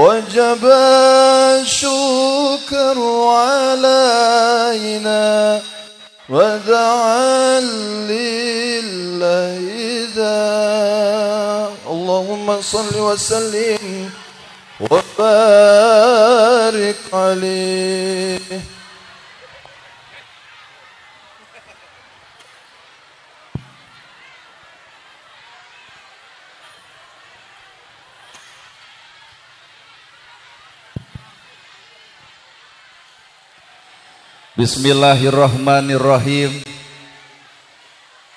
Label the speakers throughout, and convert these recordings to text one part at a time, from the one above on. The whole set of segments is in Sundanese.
Speaker 1: وجب الشكر علينا ودعا لله ذا. اللهم صل وسلم وبارك عليه.
Speaker 2: Bismillahirrahmanirrahim.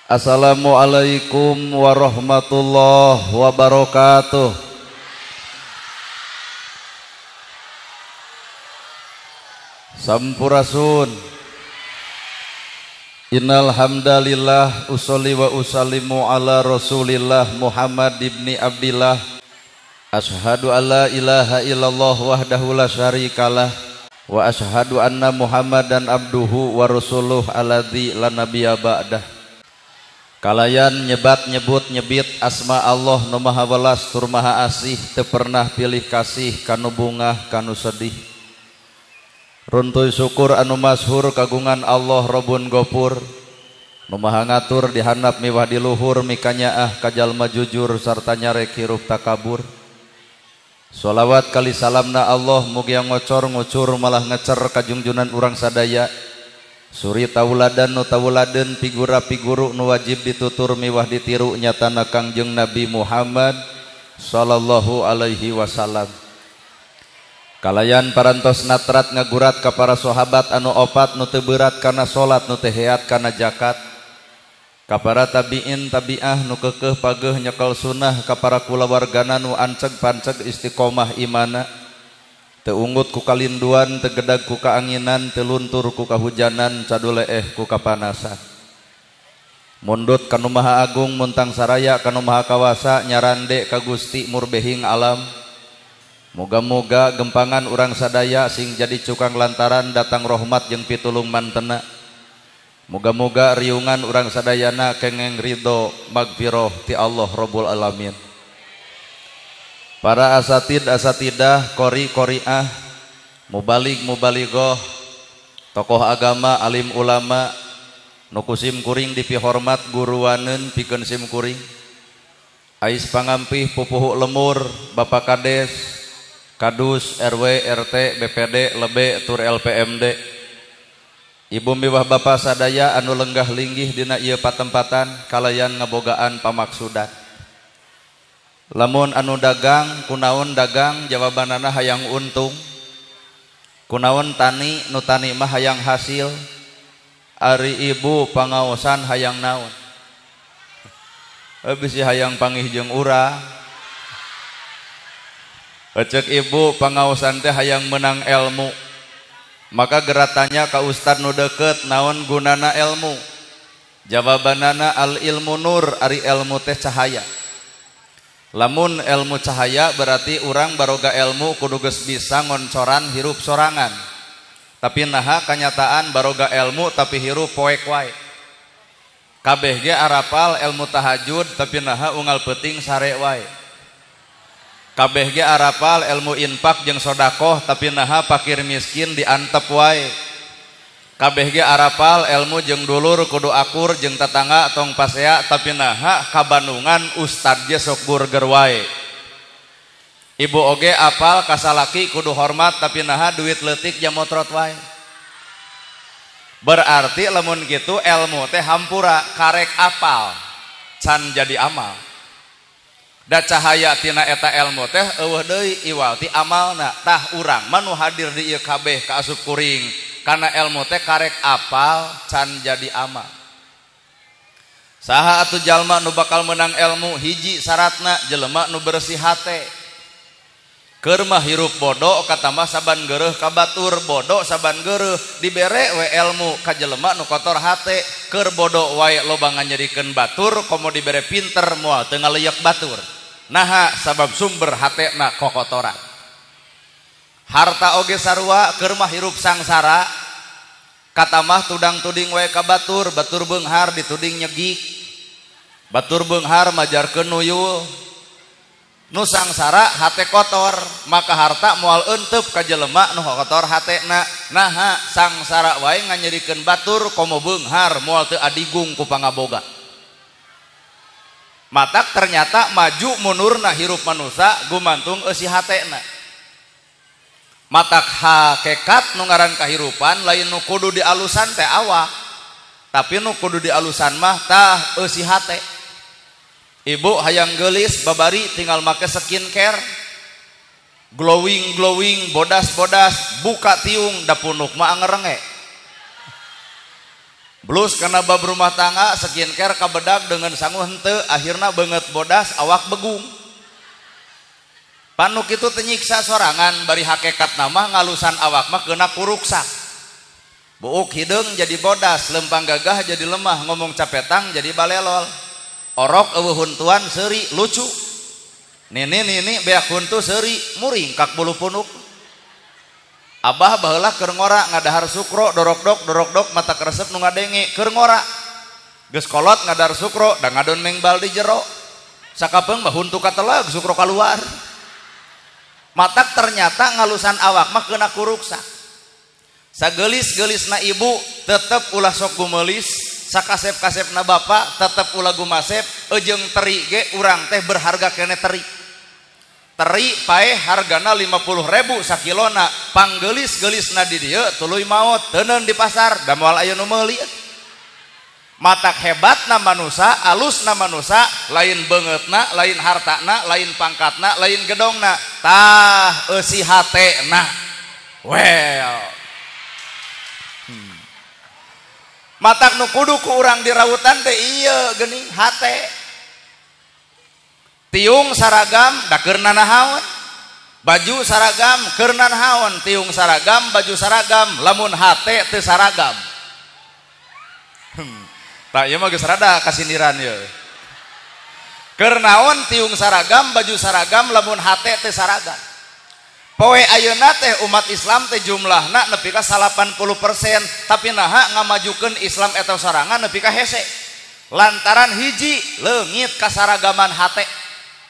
Speaker 2: Assalamualaikum warahmatullahi wabarakatuh. Sampurasun. Innal hamdalillah usolli wa usallimu ala Rasulillah Muhammad ibni Abdillah. Asyhadu alla ilaha illallah wahdahu la syarikalah wa asyhadu anna Muhammadan abduhu wa rasuluh alladzi la nabiyya ba'dah. Kalayan nyebat nyebut nyebit asma Allah nu maha welas tur maha asih, teu pernah pilih kasih kanu bungah kanu sedih. Runtuy syukur anu masyhur kagungan Allah Robun Gopur nu maha ngatur di handap miwah di luhur, mikanyaah ka jalma jujur sarta nyarek hirup takabur. Sholawat kali salamna Allah mugia ngocor ngucur malah ngecer kajungjunan urang sadaya. Suri tauladan nu tauladeun pigura piguru nu wajib ditutur miwah ditiru nyatana Kangjeng Nabi Muhammad sallallahu alaihi wasallam. Kalayan parantos natrat ngagurat ka para sahabat anu opat nu teu beurat kana salat nu teu heat kana zakat. Ka para tabiin tabiah nu keukeuh pageuh nyekel sunnah, ka para kulawargana nu anceg panceg istiqomah imana. Teu ungut ku kalinduan, teu gedag ku kaanginan, teu luntur ku kahujanan, caduleeh ku kapanasan. Mundut ka nu Maha Agung muntang saraya ka nu Maha Kawasa, nyarande ka Gusti murbehing alam. Moga-moga gempangan urang sadaya sing jadi cukang lantaran datang rahmat jeung pitulung mantena. Moga-moga riungan urang sadayana kengeng ridho magfirah ti Allah Rabbul Alamin. Para asatid asatidah, qori qoriah, mubalig mubalighah, tokoh agama, alim ulama, nu ku sim kuring dipihormat guruaneun pikeun sim kuring. Ais pangampih pupuhu lemur, Bapak Kades, Kadus, RW, RT, BPD, Lebe, tur LPMD. Ibu miwah bapa sadaya anu lenggah linggih dina ieu patempatan kalayan ngabogaan pamaksudan. Lamun anu dagang kunaon dagang jawabanana hayang untung. Kunaon tani nu tani mah hayang hasil. Ari ibu pangaosan hayang naon? Bisi hayang pangih jeung urang. Cek ibu pangaosan teh hayang menang ilmu. Maka geratanya ka ustad nu deket naon gunana ilmu? Jawabanana al ilmu nur, ari ilmu teh cahaya. Lamun ilmu cahaya berarti urang baroga ilmu kudu geus bisa ngoncoran hirup sorangan. Tapi naha kanyataan baroga ilmu tapi hirup poek wae. Kabeh ge arapal ilmu tahajud tapi naha unggal peuting sare wae. Kabeh ge arapal ilmu infak jeung sodakoh tapi naha pakir miskin diantep wae. Kabeh ge arapal ilmu jeung dulur kudu akur jeung tetangga tong pasea tapi naha kabandungan ustad ge sok burger wae. Ibu oge apal kasalaki kudu hormat tapi naha duit leutik jamotrot wae. Berarti lamun kitu ilmu teh hampura karek apal can jadi amal. Da cahaya tina eta ilmu teh eueuh deui iwal ti amalna. Tah urang mah nu hadir di ieu kabeh ka asup kuring karena ilmu teh karek apal can jadi amal. Saha atuh jalma nu bakal menang ilmu? Hiji syaratna jelema nu bersih hate. Keur mah hirup bodoh katamah saban geureuh ka batur, bodoh saban geureuh dibere we ilmu ka jelema nu kotor hate. Keur bodoh wae loba nganyerikeun batur komo dibere pinter moal teu ngaleuyeuk batur. Naha sabab sumber hatena kokotoran. Harta oge sarua keur mah hirup sangsara katamah tudang tuding wae ka batur, batur beunghar dituding nyegik, batur beunghar majarkeun nuyul. Nu sangsara hate kotor, maka harta moal eunteup ka jelema nu kotor hatena. Naha sangsara wae nganyerikeun batur komo beunghar moal teu adigung ku pangaboga. Matak ternyata maju mundurna hirup manusia gumantung eusi hatena. Matak hakekat nu ngaran kahirupan lain nu kudu dialusan teh awak, tapi nu kudu dialusan mah tah eusi hate. Ibu hayang geulis babari tinggal make skincare, glowing glowing, bodas bodas, buka tiung da punuk mah angerenge. Blus karena bab rumah tangga skincare kabedag dengan sangu henteu, akhirna beungeut bodas awak begung. Panuk itu tenyiksa sorangan bari hakekat nama ngalusan awak mah kena kuruksak. Buuk hideung jadi bodas, lempang gagah jadi lemah, ngomong capetang jadi balelol. Orok eueuh huntuan seuri lucu. Nini nini beak huntu seuri muringkak bulu punuk. Abah baheula keur ngora ngadahar sukro dorokdok dorokdok mata keresep nu ngadenge keur ngora. Geus kolot ngadahar sukro da ngadon mengbal di jero. Sakapeung mah huntu kateleg sukro kaluar. Matak ternyata ngalusan awak mah kena kuruksak. Sagelis-gelisna ibu tetep ulah sok gumelis, sakasep-kasepna bapak tetep ulah gumasep, eujeung teri ge urang teh berharga kene teri. Teri paeh hargana 50.000 sakilona, panggelis-gelisna di dieu tuluy maot teuneun di pasar da moal aya nu meuli. Matak hebatna manusa, alusna manusa, lain beungeutna, lain hartana, lain pangkatna, lain gedongna, tah eusi hatena. Well. Matak nu kudu ku urang dirautan teh ieu geuning hate. Tiung saragam da keur nanahaon, baju saragam keur nanahaon, tiung saragam, baju saragam, lamun hate teu saragam. Tak ieu mah geus rada kasindiran ieu. Keur naon tiung saragam, baju saragam, lamun hate teu saragam. Poe ayeuna teh umat Islam teh jumlahna nepi ka 80%, tapi naha ngamajukeun Islam eta sorangan nepi ka hese. Lantaran hiji leungit kasaragaman hate.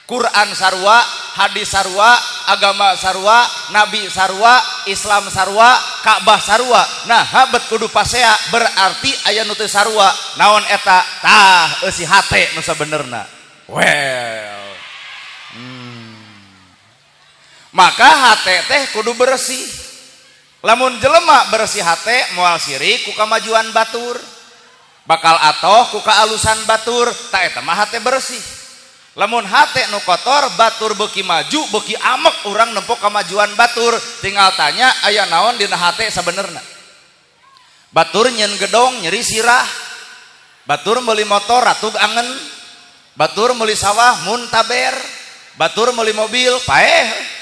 Speaker 2: Quran sarua, hadis sarua, agama sarua, nabi sarua, Islam sarua, Ka'bah sarua. Nah, bet kudu pasea berarti aya nu teu sarua. Naon eta? Tah eusi hate nu sabenerna. Well. Maka hate teh kudu bersih. Lamun jelema bersih hate moal sirik ku kamajuan batur. Bakal atoh ku kaalusan batur, ta eta mah hate bersih. Lamun hate nu kotor batur beuki maju beuki amek urang nempo kamajuan batur, tinggal tanya aya naon dina hate sabenerna. Batur nyeun gedong nyeri sirah, batur meuli motor ratug angen, batur meuli sawah muntaber, batur meuli mobil paeh.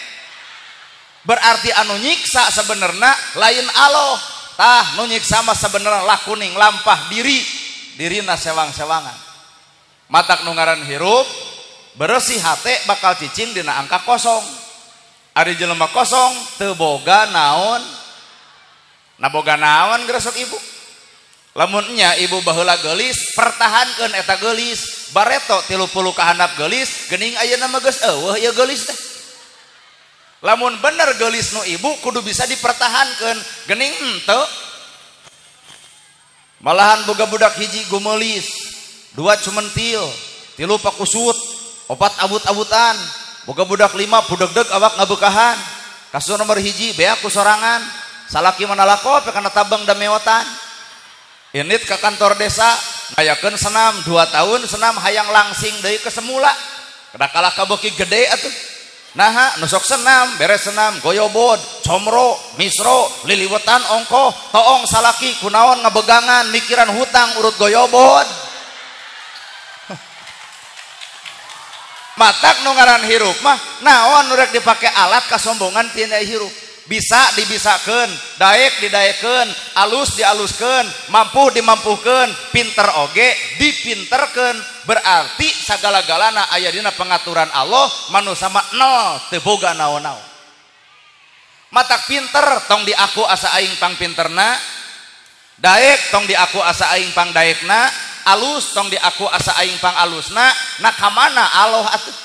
Speaker 2: Berarti anu nyiksa sebenerna lain Allah, tah nu nyiksa mah sebenerna lah kuning lampah diri, dirina sewang-sewangan. Matak nu ngaran hirup bersih hate bakal cicing dina angka kosong. Ari jelema kosong teu boga naon, na boga naon gresok ibu. Lamun nya ibu baheula geulis, pertahankeun eta geulis, bareto 30 kahandap geulis, geuning ayeuna mah geus eueuh ieu geulis teh. Lamun bener geulis nu ibu kudu bisa dipertahankeun, geuning henteu. Malahan boga budak hiji gumelis, dua cumentil, tilu pakusut, opat abut-abutan, boga budak lima budegdeg awak ngabeukahan, kasur nomor hiji beak ku sorangan, salaki manalako pe kana tabang da meotan. Init ke kantor desa ngayakeun senam 2 tahun senam hayang langsing deui ke semula, kada kalah kabeuki gede atuh. Naha nusok senam beres senam goyobod comro misro liliwetan ongkoh toong salaki kunaon ngabegangan mikiran hutang urut goyobod. Matak nu ngaran hirup mah naon nu rek dipake alat kasombongan tina hirup. Bisa dibisakeun, daek didaekeun, alus dialuskeun, mampu dimampukeun, pinter oge dipinterkeun. Berarti sagala-galana aya dina pengaturan Allah, manusa mah nol teu boga naon-naon. Matak pinter tong diaku asa aing pang pinterna, daek tong diaku asa aing pang daekna, alus tong diaku asa aing pang alusna, na kamana Allah atuh.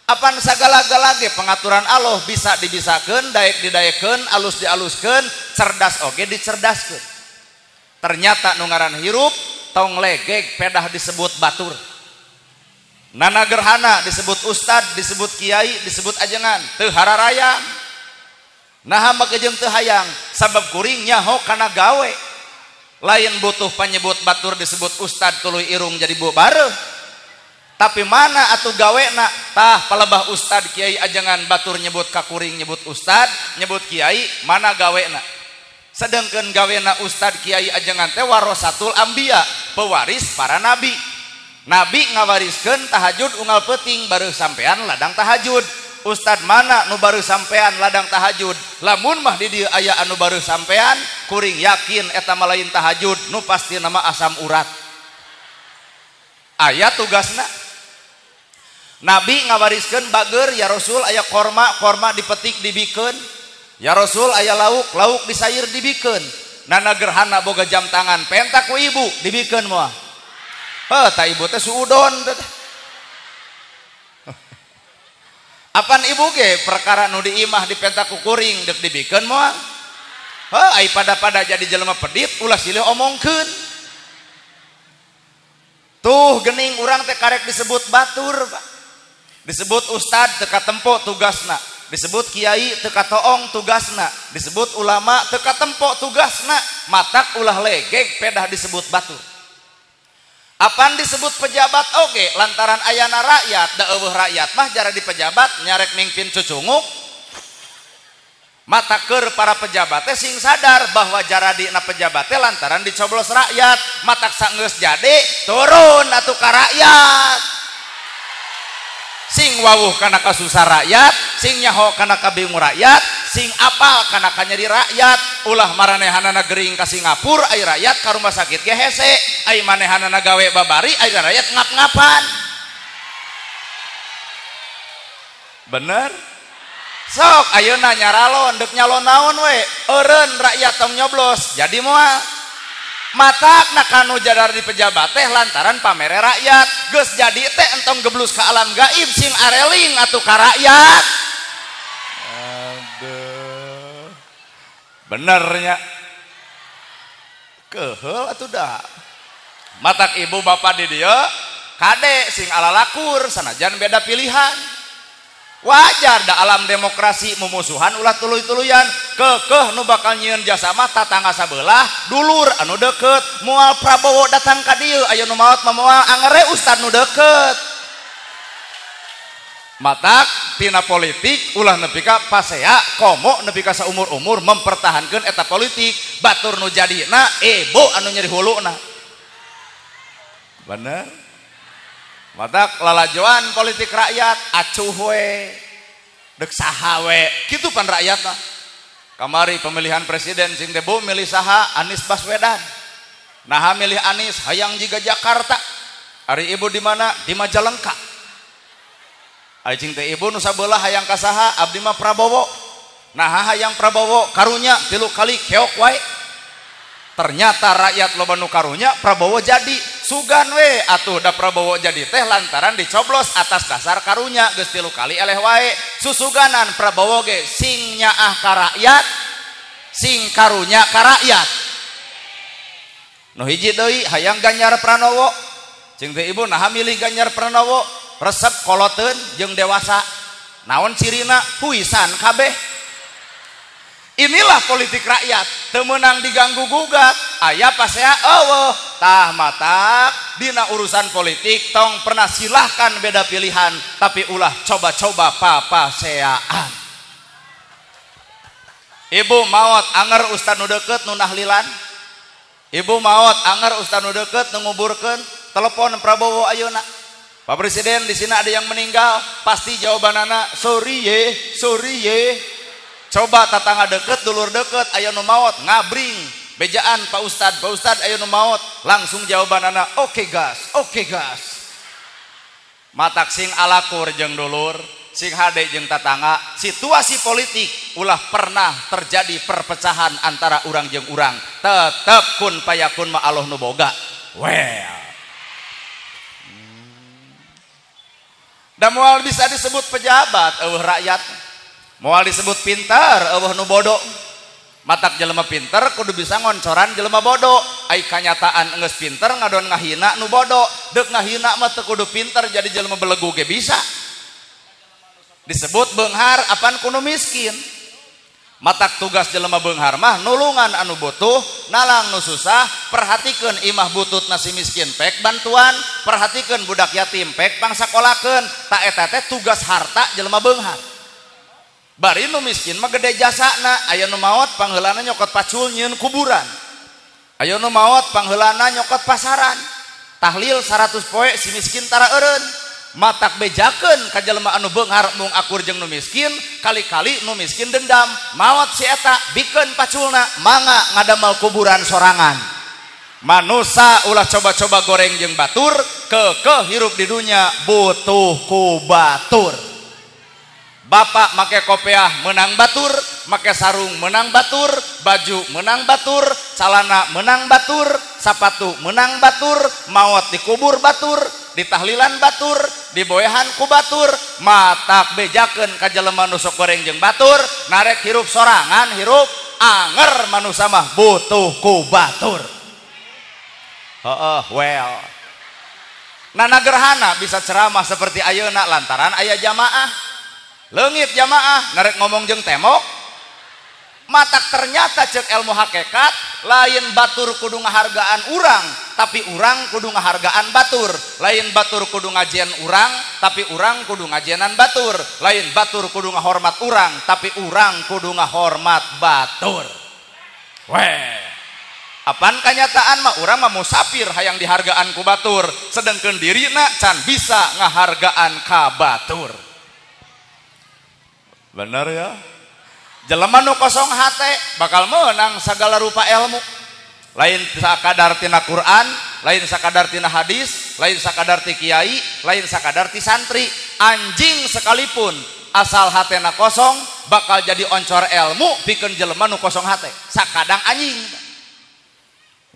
Speaker 2: Apan sagala-gala ge pengaturan Allah bisa dibisakeun, daek didaekeun, alus dialuskeun, cerdas oge dicerdaskeun. Ternyata nu ngaran hirup tong legeg pedah disebut batur. Nana gerhana disebut ustad, disebut kiai, disebut ajengan, teu hararayang. Naha make jeung teu hayang, sabab kuring nyaho kana gawe. Lain butuh panyebut batur disebut ustad tuluy irung jadi bu bareuh. Tapi mana atuh gawena tah palebah ustad kiai ajengan batur nyebut kakuring nyebut ustad nyebut kiai mana gawena. Sedangkan gawena ustad kiai ajengan teh warasatul anbiya, pewaris para nabi. Nabi ngawariskeun tahajud unggal peuting baru sampean ladang tahajud. Ustad mana nu baru sampean ladang tahajud? Lamun mah di dieu aya anu baru sampean kuring yakin eta mah lain tahajud nu pasti nama asam urat. Aya tugasna. Nabi ngawariskeun bager ya Rasul aya korma, korma dipetik dibikeun. Ya Rasul aya lauk, lauk disayur dibikeun. Nana gerhana boga jam tangan penta ku ibu dibikeun moal. Heuh ta ibu teh suudon teh. Apan ibu ge perkara nu di imah dipenta ku kuring deuk dibikeun moal. Heuh ai pada-pada jadi jelema pedit ulah silih omongkeun. Tuh gening urang teh karek disebut batur, Pak. Disebut ustad teka tempo tugasna, disebut kiai teka toong tugasna, disebut ulama teka tempo tugasna, matak ulah legeg pedah disebut batur. Apan disebut pejabat oge lantaran ayana rakyat, da eueuh rakyat mah jara di pejabat nyarek mingpin cucunguk. Mata keur para pejabat teh sing sadar bahwa jaradina pejabat teh lantaran dicoblos rakyat, matak sanggeus jadi turun atuh ka rakyat. Sing wawuh kana kasusah rakyat, sing nyaho kana kabingung rakyat, sing apal kana kanyeri rakyat. Ulah maranehanana gering ka Singapura ai rakyat ka rumah sakit ge hese, ai manehanana gawe babari ai rakyat ngap-ngapan. Bener? Sok ayeuna nyaralon deuk nyalon naon we, eureun rakyat tong nyoblos, jadi moal. Matakna kanu jadar di pejabat teh lantaran pamere rakyat, geus jadi teh entong geblus ka alam gaib sing areling atuh ka rakyat. Aduh. Benernya. Keheul atuh dah. Matak ibu bapak di dieu kade sing alalakur sanajan beda pilihan. Wajar da alam demokrasi mumusuhan ulah tuluy-tuluyan kekeh nu bakal nyieun jasa mah tatangga sabelah dulur anu deket moal Prabowo datang ka dieu aya nu maot mah moal angere ustad nu deket. Matak tina politik ulah nepi ka pasea komo nepi ka saumur-umur mempertahankeun eta politik batur nu jadina ebo anu nyeri huluna. Bener? Matak lalajoan politik rakyat acuh we dek saha we kitu pan rakyat mah. Kamari pemilihan presiden sing teh bu milih saha Anies Baswedan. Naha milih Anies hayang jiga Jakarta. Ari ibu di mana? Di Majalengka. Ari cing teh ibu nu sabelah hayang ka saha abdi mah Prabowo. Naha hayang Prabowo karunya 3 kali keok wae. Ternyata rakyat loba nu karunya Prabowo jadi sugan we atuh da Prabowo jadi teh lantaran dicoblos atas dasar karunya geus 3 kali eleh wae susuganan Prabowo ge sing nyaah ka rakyat sing karunya ka rakyat. Nu hiji deui hayang Ganjar Pranowo cing teh ibu naha milih Ganjar Pranowo resep koloteun jeung dewasa naon cirina huisan kabeh. Inilah politik rakyat, teu meunang diganggu gugat, aya pasea eueuh. Tah matak dina urusan politik tong pernah silahkan beda pilihan, tapi ulah coba-coba papaseaan. Ibu maot anger ustad nu deukeut nu nahlilan. Ibu maot anger ustad nu deukeut nu nguburkeun, telepon Prabowo ayeuna. Pak Presiden di sini ada yang meninggal, pasti jawabanana sorry ye, sorry ye. Coba tatangga deket, dulur deket, ayo nu maot, ngabring, bejaan Pak Ustad ayo nu maot, langsung jawabanana oke gas, oke gas. Matak sing alakur jeung dulur, sing hade jeung tatangga, situasi politik ulah pernah terjadi perpecahan antara urang jeung urang. Tetep kun payakun ma Allah nu boga. Well. Da moal bisa disebut pejabat eueuh rakyat. Moal disebut pintar eueuh nu bodoh. Matak jelema pinter kudu bisa ngoncoran jelema bodoh. Ai kanyataan geus pinter ngadon ngahina nu bodoh. Deuk ngahina mah teu kudu pinter jadi jelema belegu ge bisa. Disebut beunghar apan kudu miskin. Matak tugas jelema beunghar mah nulungan anu butuh, nalang nu susah, perhatikeun imah butut nasi miskin pek bantuan, perhatikeun budak yatim pek pangsakolakeun. Ta eta teh tugas harta jelema beunghar. Bari nu miskin mah gede jasana, aya nu maot pangheulana nyokot pacul nyieun kuburan. Aya nu maot pangheulana nyokot pasaran. Tahlil 100 poe si miskin tara eureun. Matak bejakeun ka jelema anu beunghar mung akur jeung nu miskin, kali-kali nu miskin dendam, maot si eta bikeun paculna, mangga ngadamel kuburan sorangan. Manusa ulah coba-coba goreng jeung batur, keukeuh hirup di dunya butuh ku batur. Bapak make kopiah menang batur, make sarung menang batur, baju menang batur, calana menang batur, sapatu menang batur, maot dikubur batur, ditahlilan batur, diboehan ku batur, matak bejakeun ka jelema nu sok goreng jeung batur, narek hirup sorangan hirup anger manusa mah butuh ku batur. Heeh, well. Nana gerhana bisa ceramah seperti ayeuna lantaran aya jamaah. Leungit jamaah narek ngomong jeung tembok. Matak ternyata cek ilmu hakikat lain batur kudu ngahargaan urang, tapi urang kudu ngahargaan batur. Lain batur kudu ngajian urang, tapi urang kudu ngajienan batur. Lain batur kudu ngahormat urang, tapi urang kudu ngahormat batur. Weh, apan kanyataan mah urang mah musafir hayang dihargaan ku batur, sedengkeun dirina can bisa ngahargaan ka batur. Bener ya? Jelema nu kosong hate bakal menang segala rupa ilmu. Lain sakadar tina Quran, lain sakadar tina hadis, lain sakadar ti kiai, lain sakadar ti santri. Anjing sekalipun asal hatena kosong bakal jadi oncor ilmu pikeun jelema nu kosong hate. Sakadang anjing.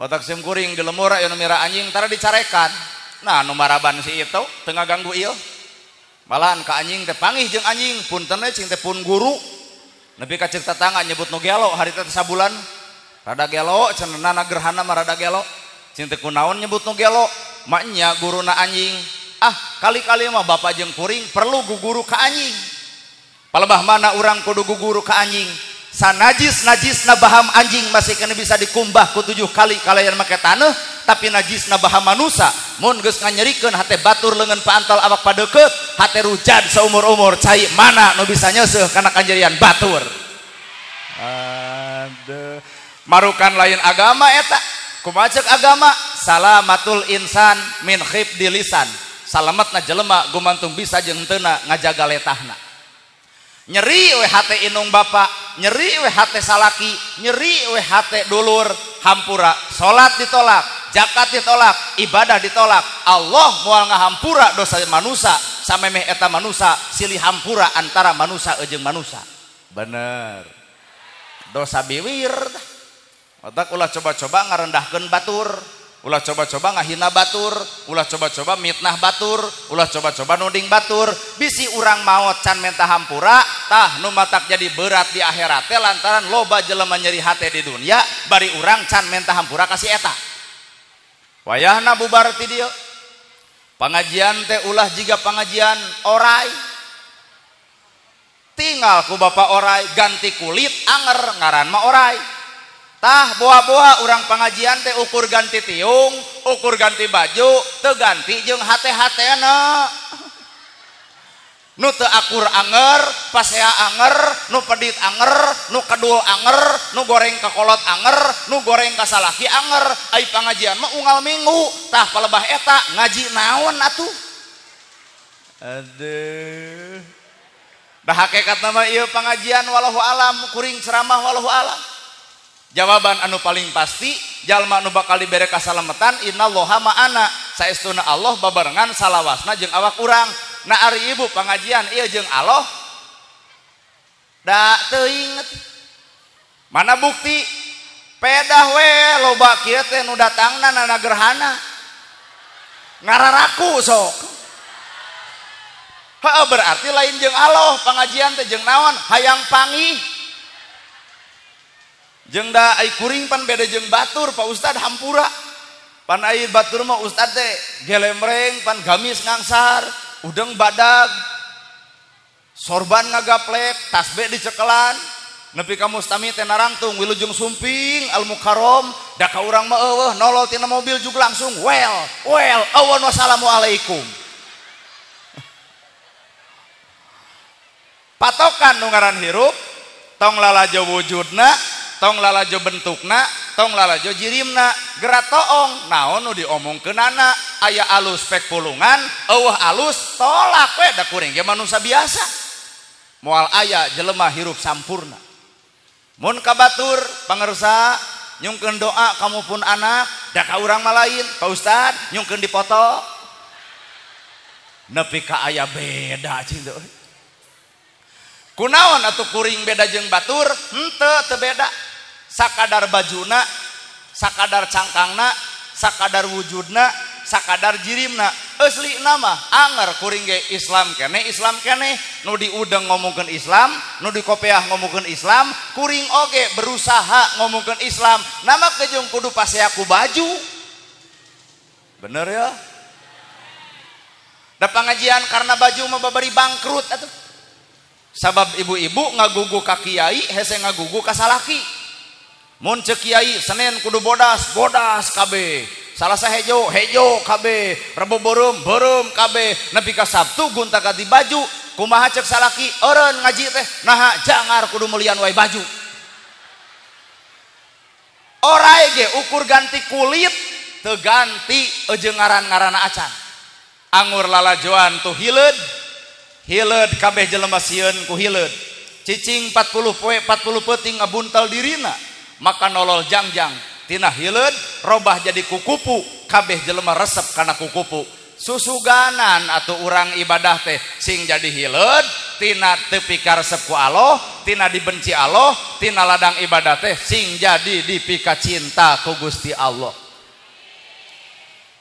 Speaker 2: Watak sim kuring di lemur aya nu mira anjing tara dicarekan. Nah nu maraban si itu teu ngaganggu ieu. Malahan ka anjing teh pangih jeung anjing, punten we cing teh pun guru. Nepi ka ceuk tatangga nyebut nu gelo harita teh sabulan. Rada gelo cenah na gerhana mah rada gelo. Cing teh kunaon nyebut nu gelo? Maknya guruna anjing. Ah, kali-kali mah bapak jeung kuring perlu guguru ka anjing. Palebah mana urang kudu guguru ka anjing? Sanajis-najisna baham anjing masih kena bisa dikumbah ku 7 kali kalayan make taneuh, tapi najisna baham manusa mun geus nganyerikeun hate batur leungeun paantal awak padeukeut, hate rujad saumur-umur cai mana nu bisa nyeuseuh kana kanjerian batur. Aduh, marukan lain agama eta. Kumaha ceuk agama? Salamatul insan min khibdi lisan. Salametna jelema gumantung bisa jeung henteuna ngajaga letahna. Nyeri we hate inung bapak, nyeri we hate salaki, nyeri we hate dulur, hampura, salat ditolak, zakat ditolak, ibadah ditolak. Allah moal ngahampura dosa manusa, samemeh eta manusa silih hampura antara manusa jeung manusa. Bener. Dosa biwir. Otak ulah coba-coba ngarendahkeun batur, ulah coba-coba ngahina batur, ulah coba-coba mitnah batur, ulah coba-coba nuding batur. Bisi urang maot can menta hampura, tah nu matak jadi berat di akhirat teh lantaran loba jelema nyeri hate di dunia, bari urang can menta hampura ka si eta. Wayahna bubar ti dieu. Pangajian teh ulah jiga pangajian orai. Tinggal ku bapak orai ganti kulit anger ngaran mah orai. Tah boa-boa urang pengajian teh ukur ganti tiung, ukur ganti baju, teu ganti jeung hate-hatena. Nu teu akur anger, pasea anger, nu pedit anger, nu kedul anger, nu goreng ka kolot anger, nu goreng ka salaki anger. Ai pangajian mah unggal minggu, tah palebah eta ngaji naon atuh? Aduh. Dah hakikatna mah ieu pangajian wallahu alam, kuring ceramah wallahu alam. Jawaban anu paling pasti jalma anu bakal dibere kasalametan innallaha ma'ana, saestuna Allah babarengan salawasna jeung awak urang. Nah ari ibu pengajian ieu jeung Allah da teuing. Mana bukti? Pedah we loba kieu teh nu datangna nana gerhana. Ngararaku sok. Heuh berarti lain jeung Allah pengajian teh jeung naon hayang panggih. Jeung da ai kuring pan beda jeung batur Pak Ustad hampura. Pan ai batur mah Ustad teh gelemreng pan gamis ngangsar, udeng badag, sorban ngagaplek, tasbih dicekelan. Nepi ka mustami teh narangtung wilujeng sumping al mukarrom da ka urang mah eueuh nolol tina mobil juga langsung well well awan wassalamualaikum. Patokan nu ngaran hirup tong lalajo wujudna, tong lalajo bentukna, tong lalajo jirimna, gerak toong naon nu diomongkeunana, aya alus pek pulungan, eueuh alus tolak we da kuring ge manusia biasa. Moal aya jelema hirup sampurna. Mun ka batur pangersa nyungkeun doa kamu pun anak, da ka urang mah lain, Pak Ustad nyungkeun dipoto. Nepi ka aya beda cing teh. Kunaon atuh kuring beda jeung batur? Henteu teu beda. Sakadar bajuna, sakadar cangkangna, sakadar wujudna, sakadar jirimna. Euslina mah anger kuring ge Islam keneh, nu diudeng ngomongkeun Islam, nu dikopeah ngomongkeun Islam, kuring oge berusaha ngomongkeun Islam. Nama kejung kudu pasea ku baju. Bener ya? Da pangajian karena baju mah babari bangkrut atuh. Sabab ibu-ibu ngagugu ka kiai hese ngagugu ka salaki. Mun ceuk kiai Senin kudu bodas, bodas kabeh. Salasa hejo, hejo kabeh. Rebo beureum, beureum kabeh. Nepi ka Sabtu gonta-ganti baju. Kumaha ceuk salaki eureun ngaji teh naha jangar kudu meulian wae baju. Orai ge ukur ganti kulit teu ganti eujeung ngaran-ngaranna acan. Angur lalajoan tuh hileud. Hileud kabeh jelema sieun ku hileud. Cicing 40 poe 40 peuting ngabuntal dirina, maka nolol jangjang tina hileud robah jadi kukupu, kabeh jelema resep kana kukupu. Susuganan atuh urang ibadah teh sing jadi hileud tina teu pikaresep ku Allah, tina dibenci Allah, tina ladang ibadah teh sing jadi dipika cinta ku Gusti Allah.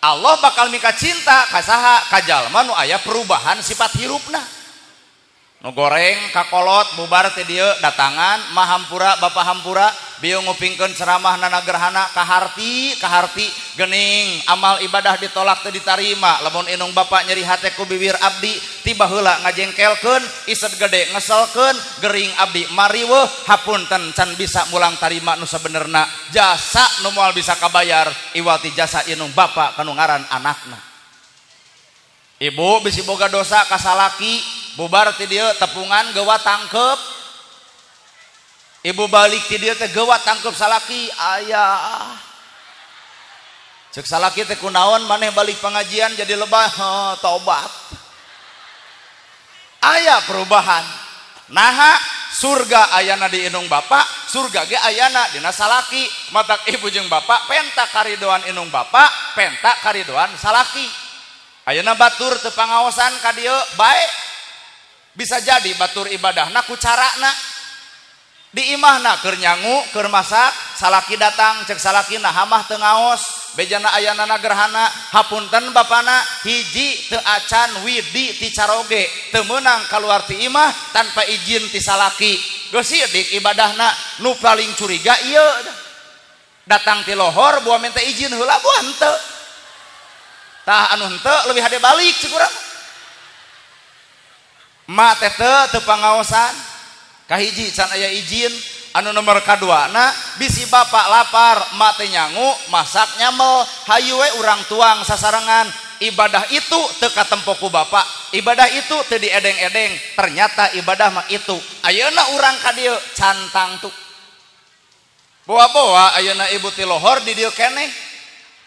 Speaker 2: Allah bakal mika cinta ka saha? Ka jalma nu aya perubahan sifat hirupna. Nu goreng kakolot bubar teh dieu datangan mah hampura bapak hampura bieu ngupingkeun ceramah nana gerhana kaharti kaharti geuning amal ibadah ditolak teu ditarima lamun inung bapak nyeri hate ku biwir abdi tiba heula ngajengkelkeun iset gede ngeselkeun gering abdi mariweuh hapunten can bisa mulang tarima nu sabenerna jasa nu moal bisa kabayar iwati jasa inung bapak kanu ngaran anakna. Ibu bisi boga dosa ka salaki bubar ti dieu tepungan gewa tangkep. Ibu balik ti dieu teh gewa tangkep salaki ayah. Ceuk salaki teh kunaon maneh balik pengajian jadi lebah tobat. Aya perubahan. Naha surga ayana di inung bapak, surga ge ayana dina salaki. Matak ibu jeung bapak penta karidoan inung bapak, penta karidoan salaki. Ayeuna batur teu pangaosan ka dieu bae. Bisa jadi batur ibadahna ku carana. Di imahna keur nyangu, keur masak, salaki datang cek salaki nah mah teu ngaos, bejana ayana gerhana, hapunten bapana hiji teu acan widi ti caroge, teu meunang kaluar ti imah tanpa izin ti salaki. Geus sidik ibadahna nu paling curiga ieu. Datang ti lohor buah minta izin heula buah henteu. Tah anu henteu leuwih hade balik cek urang. Ma teh teu pangaosan. Kahiji can aya izin, anu nomor kaduana bisi bapak lapar, ma teh nyangu, masak nyamel, hayu we urang tuang sasarengan. Ibadah itu teu katempo ku bapak, ibadah itu teu diedeng-edeng, ternyata ibadah mah itu. Ayeuna urang ka dieu can tangtu. Boa-boa ayeuna ibu ti lohor di dieu keneh.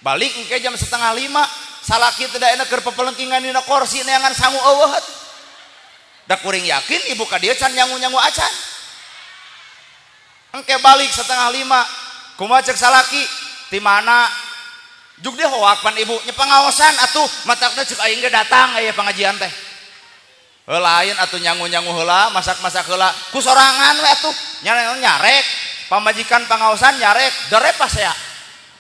Speaker 2: Balik engke jam 4:30, salaki teu daena keur pepelengkingan dina korsi neangan sangu eueuh. Da kuring yakin ibu ka dieu can nyangu-nyangu acan. Engke balik 4:30, kumaha cek salaki? Ti mana? Juk dia hoak pan ibu nya pangaosan atuh matakna cek aing ge datang aya pengajian teh. Heuh lain atuh nyangu-nyangu heula, masak-masak heula, ku sorangan we atuh. Nyarek, pamajikan pangaosan nyarek, dere pasea.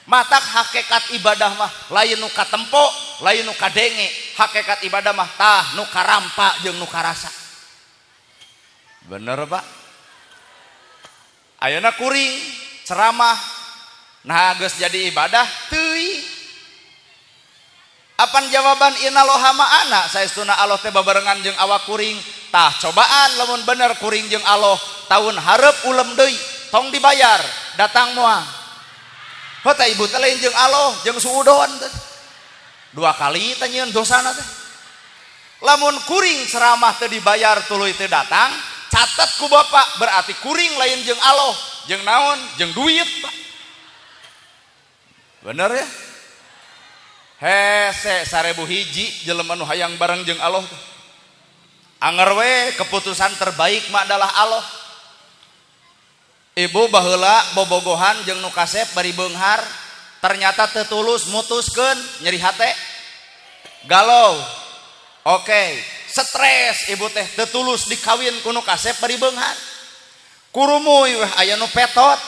Speaker 2: Matak hakikat ibadah mah lain nu katempo, lain nu kadenge, Hakikat ibadah mah tah nu karampa jeung nu karasa. Bener Pak? Ayeuna kuring ceramah nah geus jadi ibadah teuing. Apan jawaban inaloha ma'ana saestuna Allah teh babarengan jeung awak kuring. Tah cobaan lamun bener kuring jeung Allah tahun hareup ulem deui tong dibayar datang moal. Heuh teh ibu teh lain jeung Allah jeung suudon teh. Dua kali teh nyieun dosana teh. Lamun kuring ceramah teu dibayar tuluy teu datang, catet ku bapak berarti kuring lain jeung Allah, jeung naon? Jeung duit, Pak. Bener ya? Hese 1001 jelema nu hayang bareng jeung Allah teh. Anger we keputusan terbaik mah adalah Allah. Ibu baheula bobogohan jeung nu kasep bari beunghar, ternyata teu tulus mutuskeun nyeri hate. Galau. Oke, stres ibu teh teu tulus dikawin ku nu kasep bari beunghar. Kurumuy weh aya nu petot.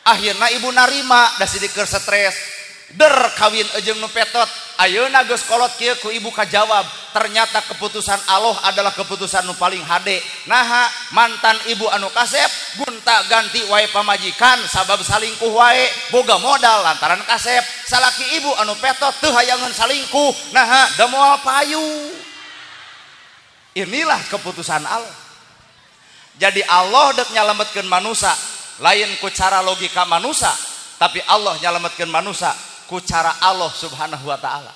Speaker 2: Akhirna ibu narima da sidik keur stres. Der kawin jeung nu petot. Ayeuna geus kolot kieu ku ibu kajawab, ternyata keputusan Allah adalah keputusan nu paling hade. Naha mantan ibu anu kasep gunta ganti wae pamajikan sabab salingkuh wae boga modal lantaran kasep. Salaki ibu anu petot teu hayangeun salingkuh, naha da moal payu. Inilah keputusan Allah. Jadi Allah dek nyalametkeun manusia lain ku cara logika manusia, tapi Allah nyalametkeun manusia ku cara Allah subhanahu wa ta'ala.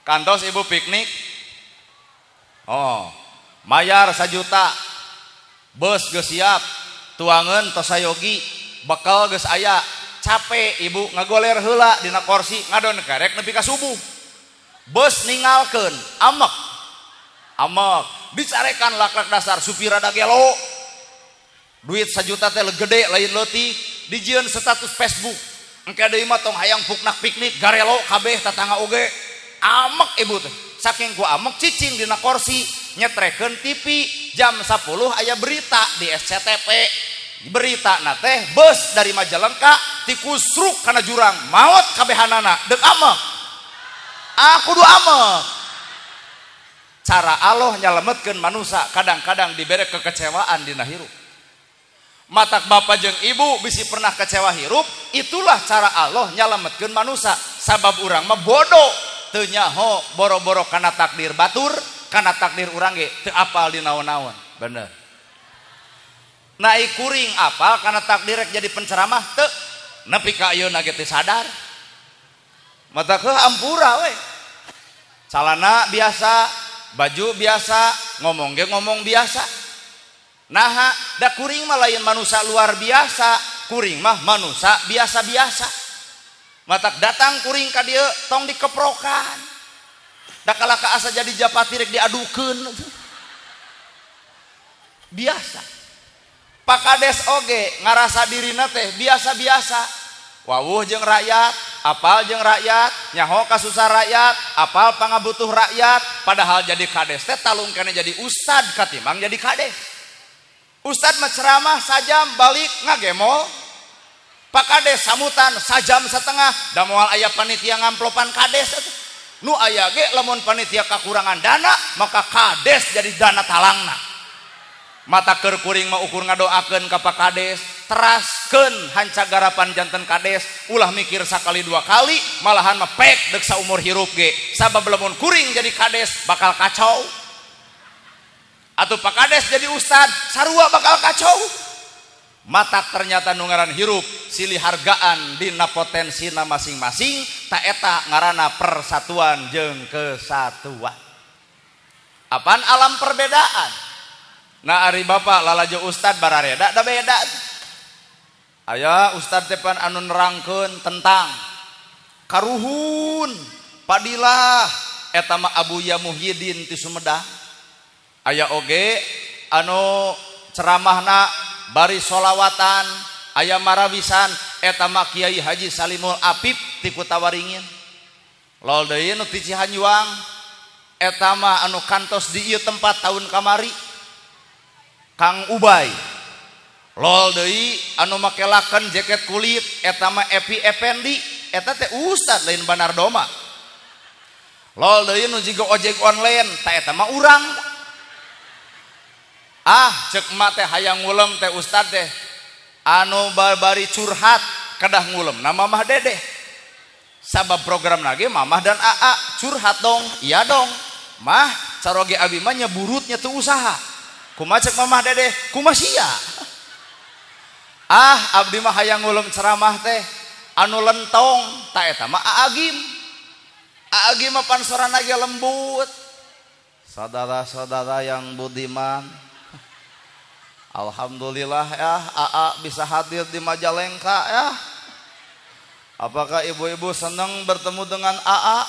Speaker 2: Kantos ibu piknik, oh mayar 1 juta, bus geus siap, tuangan tos sayogi, bekal geus aya, capek ibu ngagoler heula dina kursi ngadon kerek nepi ka subuh. Bus ninggalkeun, amek amek, dicarekan laklak dasar supir rada gelo, duit 1 juta teh gede lain leutik, dijieun status Facebook. Engke deui mah tong hayang puknak piknik garelo kabeh tatangga oge. Amek ibu teh. Saking ku amek cicing dina kursi nyetrekeun TV jam 10 aya berita di SCTV. Berita na teh bus dari Majalengka tikusruk kana jurang maot kabehanana deuk amek. Aku kudu amek. Cara Allah nyalametkeun manusia kadang-kadang dibere kekecewaan dina hirup. Matak bapak jeung ibu bisi pernah kecewa hirup, itulah cara Allah nyalametkeun manusia. Sabab urang mah bodoh teu nyaho boro-boro kana takdir batur, kana takdir urang ge teu apal di naon-naon. Bener. Naik kuring apal kana takdir rek jadi penceramah teu, nepi ka ayeuna ge teu sadar. Matak heuh ampura we. Calana biasa, baju biasa, ngomong ge ngomong biasa. Naha da kuring mah lain manusia luar biasa, kuring mah manusia biasa-biasa. Matak datang kuring ka dieu tong dikeprokan. Da kalaka asa jadi japati rek diadukeun. Biasa. Pak Kades oge ngarasa dirina teh biasa-biasa. Wawuh jeung rakyat, apal jeung rakyat, nyaho kasusah rakyat, apal pangabutuh rakyat, padahal jadi kades teh talung kana jadi ustad katimbang jadi kades. Ustad mah ceramah sajam balik ngagemol. Pak Kades samutan sajam setengah da moal aya panitia ngamplopan kades atuh. Nu aya ge lamun panitia kakurangan dana maka kades jadi dana talangna. Mata keur kuring mah ukur ngadoakeun ka Pak Kades, teraskeun hanca garapan janten kades, ulah mikir sakali dua kali, malahan mah pek deuk saumur hirup ge. Sabab lamun kuring jadi kades bakal kacau. Atau Pak Kades jadi ustad sarua bakal kacau. Matak ternyata nu ngaran hirup silih hargaan dina potensina masing-masing, ta eta ngaranna persatuan jeung kesatuan. Apaan alam perbedaan? Nah ari bapak lalajo ustad barareda da beda. Aya ustad teh pan anu nerangkeun tentang karuhun padilah eta mah Abuya Muhyiddin ti Sumedang. Aya oge anu ceramahna bari solawatan, aya marawisan eta mah Kiai Haji Salimul Apip ti Kutawaringin. Lol deui nu ti Cihanjuang eta mah anu kantos di ieu tempat tahun kamari Kang Ubay. Lol deui anu make laken jaket kulit eta mah Epi Effendi, eta teh ustad lain Banardoma. Lol deui nu jiga ojek online ta eta mah urang. Ah cek mah teh hayang ngulem teh ustad teh anu bari curhat kedah ngulem na Mamah Dedeh. Sabab program lagi Mamah dan AA curhat dong, iya dong. Mah caroge abi mah nyeburutnya tuh usaha. Kumaha cek Mamah Dedeh, kumaha sia. Ah abdi mah hayang ngulem ceramah teh anu lentong ta eta mah Aa Gim. Aa Gim mah pansorana ge lembut. Saudara-saudara yang budiman, alhamdulillah ya AA bisa hadir di Majalengka ya. Apakah ibu-ibu senang bertemu dengan AA?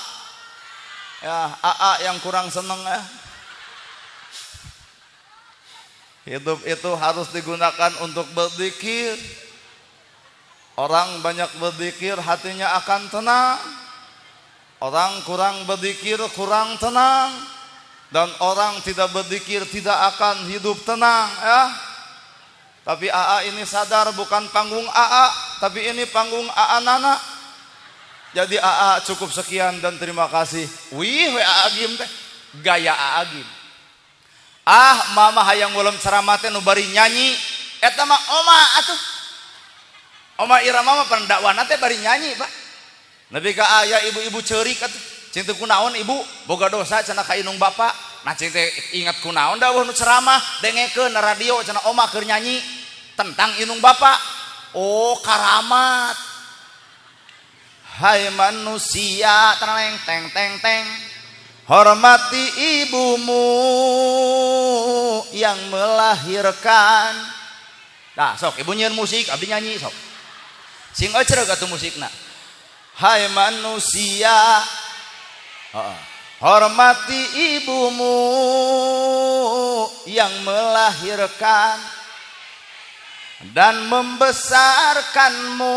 Speaker 2: Ya, AA yang kurang senang ya. Hidup itu harus digunakan untuk berzikir. Orang banyak berzikir hatinya akan tenang. Orang kurang berzikir kurang tenang. Dan orang tidak berzikir tidak akan hidup tenang ya. Tapi AA ini sadar bukan panggung AA, tapi ini panggung AA Nana. Jadi AA cukup sekian dan terima kasih. Wih, we AA Gim teh, gaya AA Gim. Ah, mama hayang ngulem ceramah teh nu bari nyanyi, eta mah oma atuh. Oma Irama mah pendakwana teh bari nyanyi, Pak. Nepi ka aya ibu-ibu ceurik atuh. Cing teu kunaon ibu, boga dosa cenah ka indung bapak. Nah cing teh ingat kunaon dawuh nu ceramah, dengekeun na radio cenah oma keur nyanyi tentang indung bapak. Oh, karamat. Hai manusia, teng teng teng teng. Hormati ibumu yang melahirkan. Nah, sok ibu nyieun musik, abdi nyanyi sok. Sing ecreg atuh musikna. Hai manusia, hormati ibumu yang melahirkan dan membesarkanmu,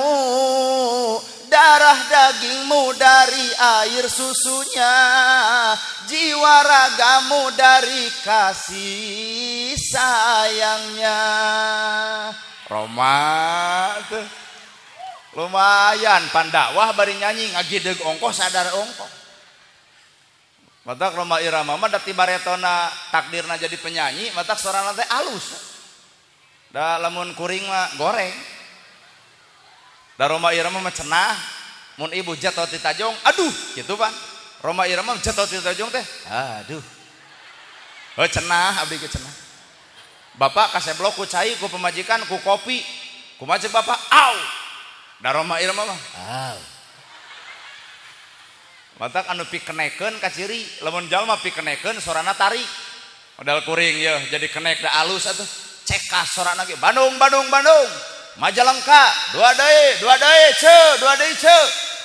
Speaker 2: darah dagingmu dari air susunya, jiwa ragamu dari kasih sayangnya. Roma tuh lumayan pandakwah bari nyanyi ngagideg ongkoh sadar ongkoh. Matak Roma Irama mah da tibaretona takdirna jadi penyanyi, matak sorana teh alus. Da lamun kuring mah goreng. Da Roma Irama mah cenah, mun ibu jatuh ti tajong, aduh gitu pan. Roma Irama jatuh ti tajong teh, aduh. Oh cenah abdi ge cenah. Bapak kaseblok ku cai ku pemajikan ku kopi. Kumaha ceuk bapak? Au. Da Roma Irama mah, au. Matak anu pikenekeun ka ciri, lamun jalma pikenekeun sorana tarik. Modal kuring yeuh jadi kenek da alus atuh. Cekas sorana ge Bandung Bandung Bandung. Majalengka dua deui ce, dua deui ce.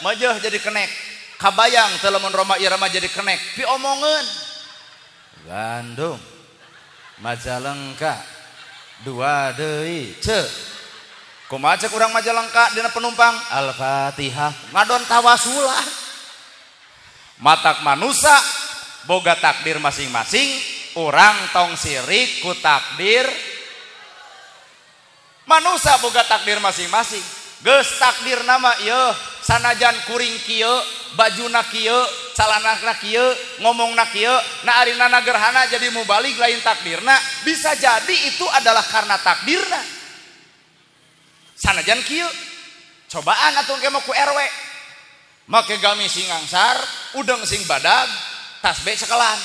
Speaker 2: Majeuh jadi kenek. Kabayang teu lamun Roma Irama jadi kenek, piomongeun. Bandung Majalengka dua deui ce. Kumaha ceuk urang Majalengka dina penumpang? Al-Fatihah. Ngadon tawasulan. Matak manusa boga takdir masing-masing, urang tong sirik ku takdir. Manusa boga takdir masing-masing. Geus takdir nama ieu sanajan kuring kieu, bajuna kieu, calanana kieu, ngomongna kieu, na arina gerhana jadi mubalig lain takdirna, bisa jadi itu adalah karena takdirna. Sanajan kieu, cobaan atuh engke mah ku RW. Make gamis sing angsar, udeng sing badag, tasbih cekelan.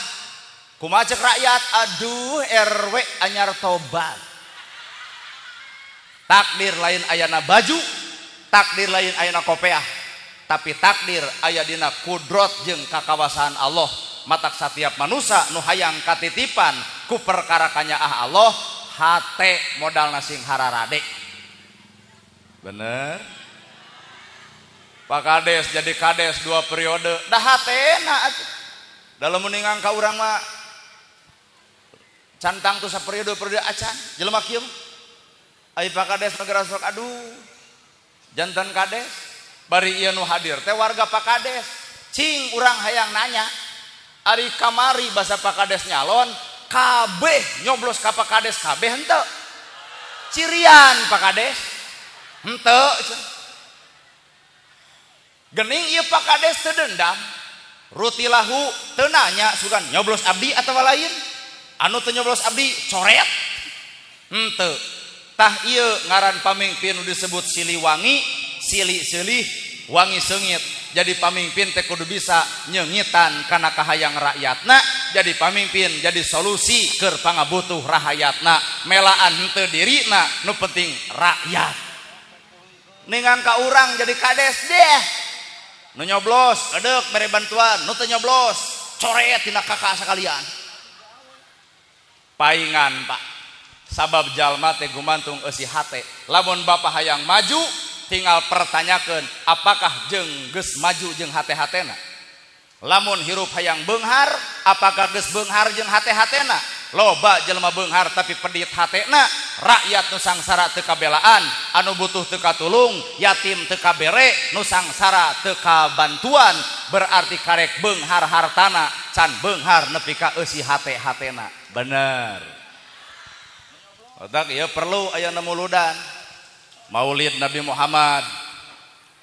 Speaker 2: Kumaha ceuk rakyat? Aduh RW anyar tobat. Takdir lain ayana baju, takdir lain ayana kopeah, tapi takdir aya dina kudrot jeung kakawasaan Allah. Matak satiap manusa nu hayang katitipan ku perkara kanyaah Allah, hate modalna sing hararade. Bener? Pak Kades jadi kades 2 periode, dah hatena atuh. Dalam meningang ka urang mah cantang tuh saperiode periode acan jelema kieu. Ai Pak Kades negara sok aduh jantan kades bari ieu nu hadir teh warga Pak Kades. Cing urang hayang nanya, ari kamari basa Pak Kades nyalon kabeh nyoblos ka Pak Kades kabeh henteu. Cirian Pak Kades henteu. Gening ieu Pak Kades teu dendam. Rutilahu teu nanya sugan nyoblos abdi atawa lain. Anu teu nyoblos abdi coret. Henteu. Tah ieu ngaran pamimpin nu disebut Siliwangi, sili seulih, wangi seungit. Jadi pamimpin teh kudu bisa nyengitan kana kahayang rakyatna, jadi pamimpin jadi solusi keur pangabutuh rahayatna, melaan henteu dirina, nu penting rakyat. Ningan ka urang jadi kades deh. Nu nyoblos, edeuk bere bantuan, nu teu nyoblos, coret tina kakak sakalian. Paingan, Pak. Sabab jalma teh gumantung eusi hate. Lamun bapak hayang maju, tinggal pertanyakeun apakah jeung geus maju jeung hate-hatena. Lamun hirup hayang beunghar, apakah geus beunghar jeung hate-hatena? Loba jelema beunghar tapi pedit hatena, rakyat nu sangsara teu kabelaan, anu butuh teu katulung, yatim teu kabere, nu sangsara teu kabantuan, berarti karek beunghar hartana can beunghar nepi ka eusi hate-hatena. Bener. Otak ieu perlu aya muludan. Maulid Nabi Muhammad.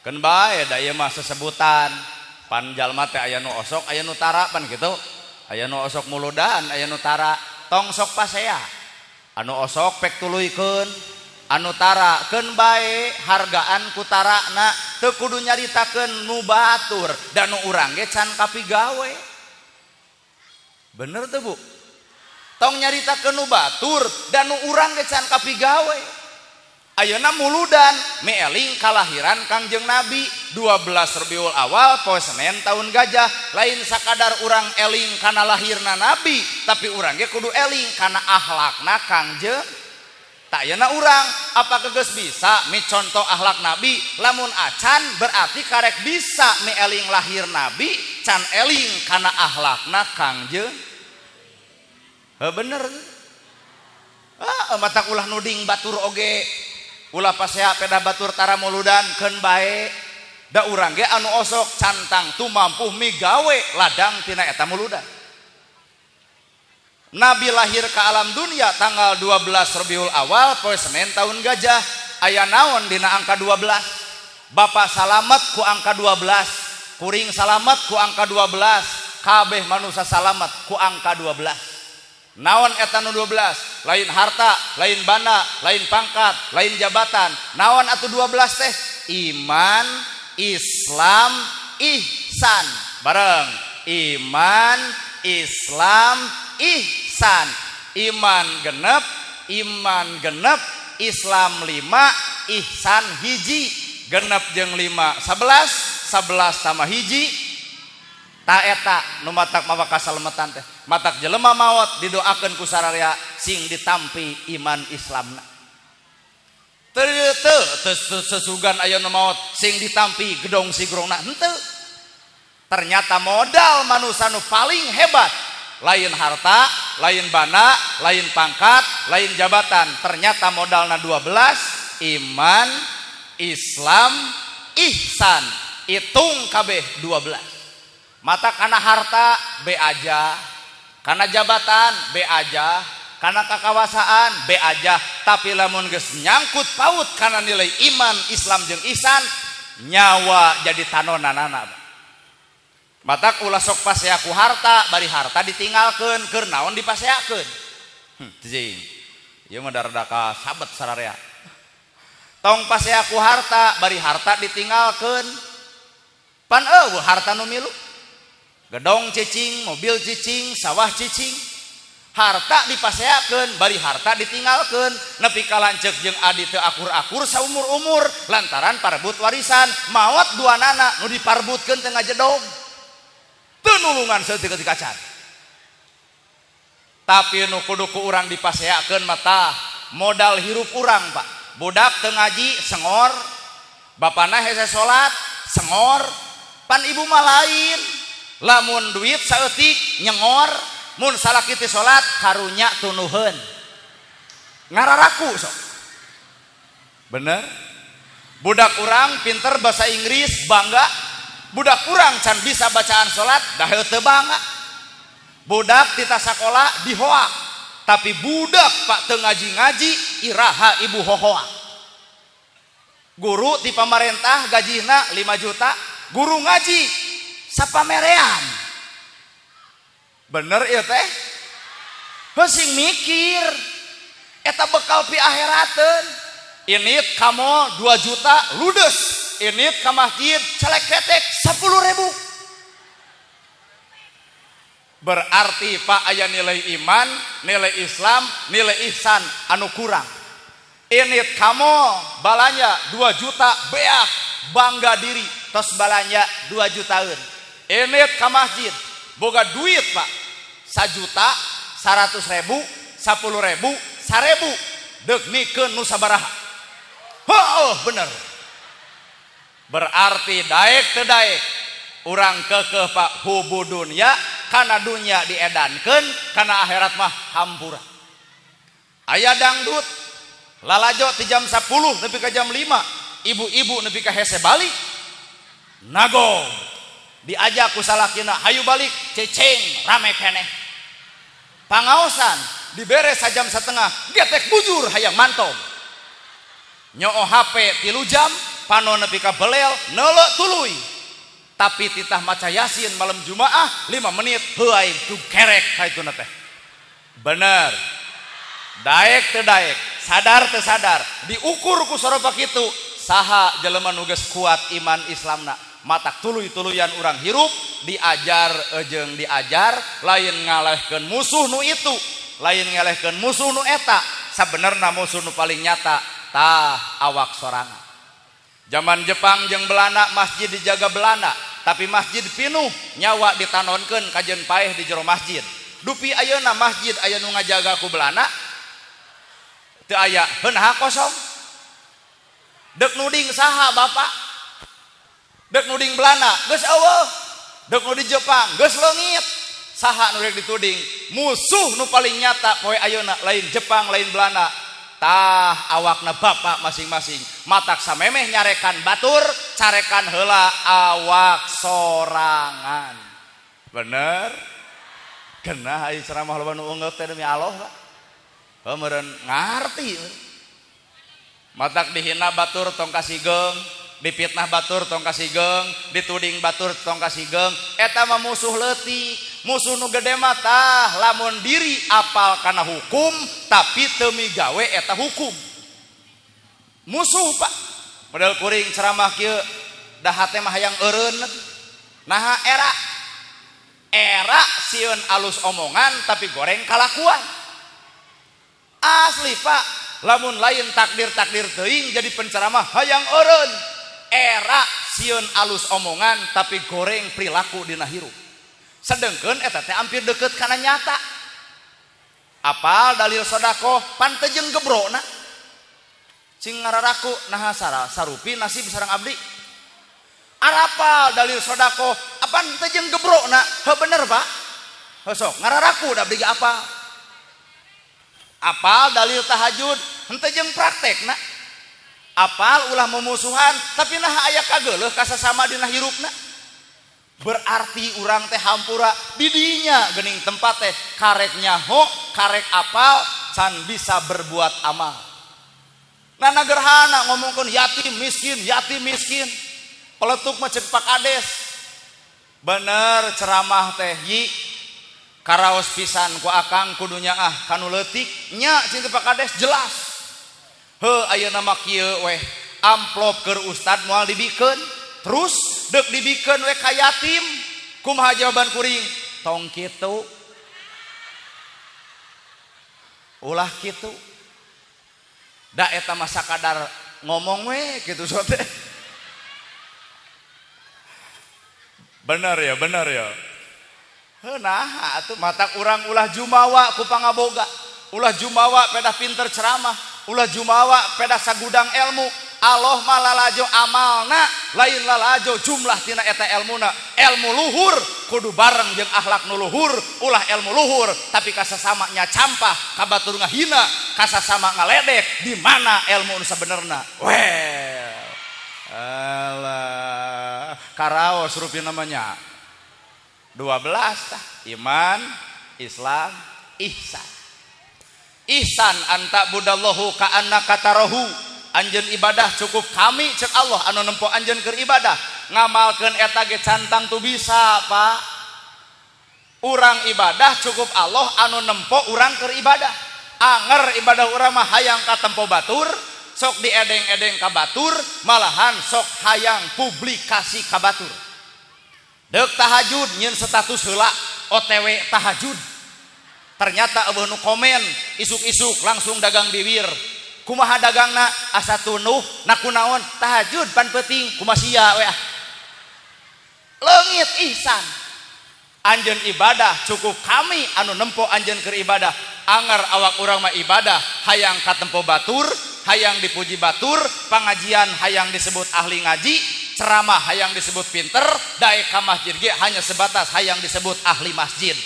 Speaker 2: Keun bae da ieu mah sesebutan. Pan jalma teh aya nu osok, aya nu tara pan kitu. Aya nu osok muludan, aya nu tara. Tong sok pasea. Anu osok pek tuluykeun, anu tara keun bae hargaan ku tarana, teu kudu nyaritakeun nu batur da nu urang ge can kapigawe. Bener teu, Bu? Tong nyaritakeun nu batur da nu urang ge can kapigawe. Ayeuna muludan mieling kalahiran Kangjeng Nabi 12 Rabiul Awal poe Senin tahun gajah. Lain sakadar urang eling kana lahirna Nabi, tapi urang ge kudu eling kana akhlakna Kangjeng. Tak ayeuna urang apakah geus bisa mi contoh akhlak Nabi? Lamun acan berarti karek bisa mi eling lahir Nabi, can eling kana akhlakna Kangjeng. Heuh bener. Ah, matak ulah nuding batur oge. Ulah pasea peda batur tara muludan keun bae. Da urang ge anu osok cantang tu mampu migawe ladang tina eta muludan. Nabi lahir ke alam dunia tanggal 12 Rabiul Awal poe Senin tahun gajah. Aya naon dina angka 12? Bapak salamet ku angka 12, kuring salamet ku angka 12, kabeh manusia salamet ku angka 12. Naon eta nu 12? Lain harta, lain bana, lain pangkat, lain jabatan. Naon atuh 12 teh? Iman, Islam, ihsan. Bareng. Iman, Islam, ihsan. Iman genep, Islam 5, ihsan hiji. Genep jeung 5, 11, 11 tambah hiji. Ta eta nu matak mawa kasalemetan teh. Matak jelema maot didoakeun ku sararea sing ditampi iman Islamna. Teu teu sesugan aya nu maot sing ditampi gedong sigrongna henteu. Ternyata modal manusia nu paling hebat lain harta, lain bana, lain pangkat, lain jabatan. Ternyata modalna 12, iman, Islam, ihsan. Hitung kabeh 12. Mata kana harta be aja, kana jabatan be aja, kana kakawasaan be aja, tapi lamun geus nyangkut paut kana nilai iman, Islam jeung ihsan, nyawa jadi tanonanana. Matak ulah sok pasea ku harta, bari harta ditinggalkeun, keur naon dipaseakeun. Cing. Ieu mah rada ka sabet sararea. Tong pasea ku harta, bari harta ditinggalkeun. Pan eueuh harta nu milu. Gedong cicing, mobil cicing, sawah cicing. Harta dipaseakeun, bari harta ditinggalkeun. Nepi ka lanceuk jeung adi teu akur-akur saumur-umur lantaran parebut warisan, maot duanana nu diparbutkeun teu ngajedog. Teu nulungan saeutik kacan. Tapi nu kudu ku urang dipaseakeun mah tah modal hirup urang, Pak. Budak teu ngaji sengor, bapana hese salat sengor, pan ibu mah lain. Lamun duit saeutik nyengor, mun salaki teh salat karunya tunuheun. Ngararaku sok. Bener? Budak urang pinter bahasa Inggris bangga, budak urang can bisa bacaan salat dah teu bangga. Budak tita sakola dihoak, tapi budak pak teu ngaji-ngaji iraha ibu hohoak. Guru di pamarentah gajihna 5 juta, guru ngaji Sapamerean. Bener ieu teh? Heuh mikir. Eta bekal pi akhirateun. Init kamu 2 juta ludes. Init ka masjid celek ketek 10.000. Berarti Pak aya nilai iman, nilai Islam, nilai ihsan anu kurang. Init kamu balanja 2 juta beak bangga diri tos balanja 2 jutaan. Init ka masjid boga duit Pak 1 juta 100.000 10.000 1.000 deuk mikeun nu sabaraha. Heuh bener. Berarti daek teu daek urang kekeh Pak hubu dunya kana dunya diedankeun kana akhirat mah hampura. Aya dangdut lalajo ti jam 10 nepi ka jam 5, ibu-ibu nepi ka hese balik. Nagong diajak ku salakina hayu balik ceceng rame keneh. Pangaosan dibere sajam setengah getek bujur hayang mantong. Nyoo HP 3 jam pano nepi ka belel neuleuh tuluy. Tapi titah maca Yasin malam Jumaah 5 menit heuay kerek kaituna teh. Bener. Daek teu daek, sadar teu sadar, diukur ku soropa kitu saha jelema nu geus kuat iman Islamna. Matak tuluy-tuluyan urang hirup diajar jeung diajar lain ngalehkeun musuh nu itu, lain ngalehkeun musuh nu eta, sabenerna musuh nu paling nyata tah awak sorangan. Zaman Jepang jeung Belanda masjid dijaga Belanda, tapi masjid pinuh nyawa ditanonkeun kajeun paeh di jero masjid. Dupi ayeuna masjid aya nu ngajaga ku Belanda teu aya, heunaha kosong. Deuk nuding saha bapak? Deuk nuding Belanda geus eueuh, deuk nuding Jepang geus leungit. Saha nu rek dituding? Musuh nu paling nyata poe ayeuna lain Jepang lain Belanda. Tah awakna bapak masing-masing. Matak samemeh nyarekan batur, carekan heula awak sorangan. Bener? Genah ai ceramah loba nu ungeuk teh demi Allah Pak. Heuh meureun ngarti. Matak dihina batur tong kasigeung, dipitnah batur tong kasigeung, dituding batur tong kasigeung, eta mah musuh leutik. Musuh nu gede mah tah lamun diri apal kana hukum tapi teu migawe eta hukum. Musuh Pak. Model kuring ceramah kieu da hate mah hayang eureun. Naha era. Era sieun alus omongan tapi goreng kalakuan. Asli Pak, lamun lain takdir-takdir teuing jadi penceramah hayang eureun. Era sieun alus omongan tapi goreng perilaku dina hirup. Sedengkeun eta teh hampir deket kana nyata. Apal dalil sodakoh pan teu jeung gebrona. Cing ngararaku naha sarupi nasib sareng abdi. Arapal dalil sodakoh apan teu jeung gebrona. Heuh bener Pak. Heuh sok ngararaku da abdi ge apal. Apal dalil tahajud henteu jeung praktekna. Apal ulah memusuhan tapi naha aya kageuleuh ka sasama dina hirupna. Berarti urang teh hampura didinya geuning tempat teh karek nyaho karek apal can bisa berbuat amal. Nana gerhana ngomongkeun yatim miskin peletuk mah ceuk Pak Kades. Bener ceramah teh yi karaos pisan ku akang kudu nyaah kanu leutik nya cinta Pak Kades jelas. Heuh ayeuna mah kieu weh amplop keur ustad moal dibikeun. Terus dek dibikeun we ka yatim. Kumaha jawaban kuring? Tong kitu. Ulah kitu. Da eta mah sakadar ngomong we kitu sote. Bener ya, bener ya. Heuh naha atuh matak urang ulah jumawa ku pangaboga. Ulah jumawa pedah pinter ceramah, ulah jumawa pedah sagudang ilmu. Allah mah lalajo amalna lain lalajo jumlah tina eta elmuna. Elmu luhur kudu bareng jeung akhlak nu luhur, ulah elmu luhur tapi kasasama nya campah, ka batur ngahina, kasasama ngaledek, di mana elmu nu sabenerna? Well. Alah, karaos rupi namanya. 12 tah, iman, Islam, ihsan. Ihsan anta budallahu ka annaka tarahu. Anjeun ibadah cukup kami cek Allah anu nempo anjeun keur ibadah. Ngamalkeun eta ge cantang tu bisa, Pak. Urang ibadah cukup Allah anu nempo urang keur ibadah. Anger ibadah urang mah hayang katempo batur, sok diedeng-edeng ka batur, malahan sok hayang publikasi ka batur. Deuk tahajud nyeun status heula OTW tahajud. Ternyata eueuh nu komen isuk-isuk langsung dagang bibir. Kumaha dagangna asa tunuh na kunaon tahajud pan peuting kumaha sia we ah. Leungit ihsan. Anjeun ibadah cukup kami anu nempo anjeun keur ibadah. Anger awak urang mah ibadah hayang katempo batur, hayang dipuji batur, pangajian hayang disebut ahli ngaji, ceramah hayang disebut pinter, daek ka masjid ge hanya sebatas hayang disebut ahli masjid.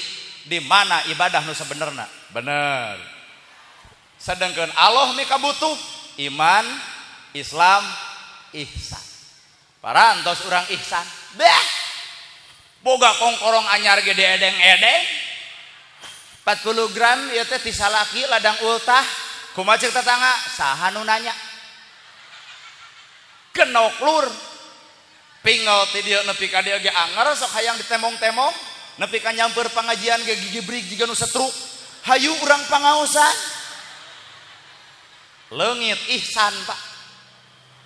Speaker 2: Di mana ibadah nu sebenerna? Bener. Sedangkan Allah mika butuh iman, Islam, ihsan. Parantos urang ihsan. Beh. Boga kongkorong anyar ge diedeng-edeng. 40 gram ieu teh ti salaki ladang ultah. Kumaha ceuk tetangga? Saha nu nanya? Genok lur. Pingol ti dieu nepi ka dieu ge anger sok hayang ditemong-temong, nepi ka nyamper pangajian ge gigibrig jiga nu setruk. Hayu urang pangaosan. Leungit ihsan, Pak.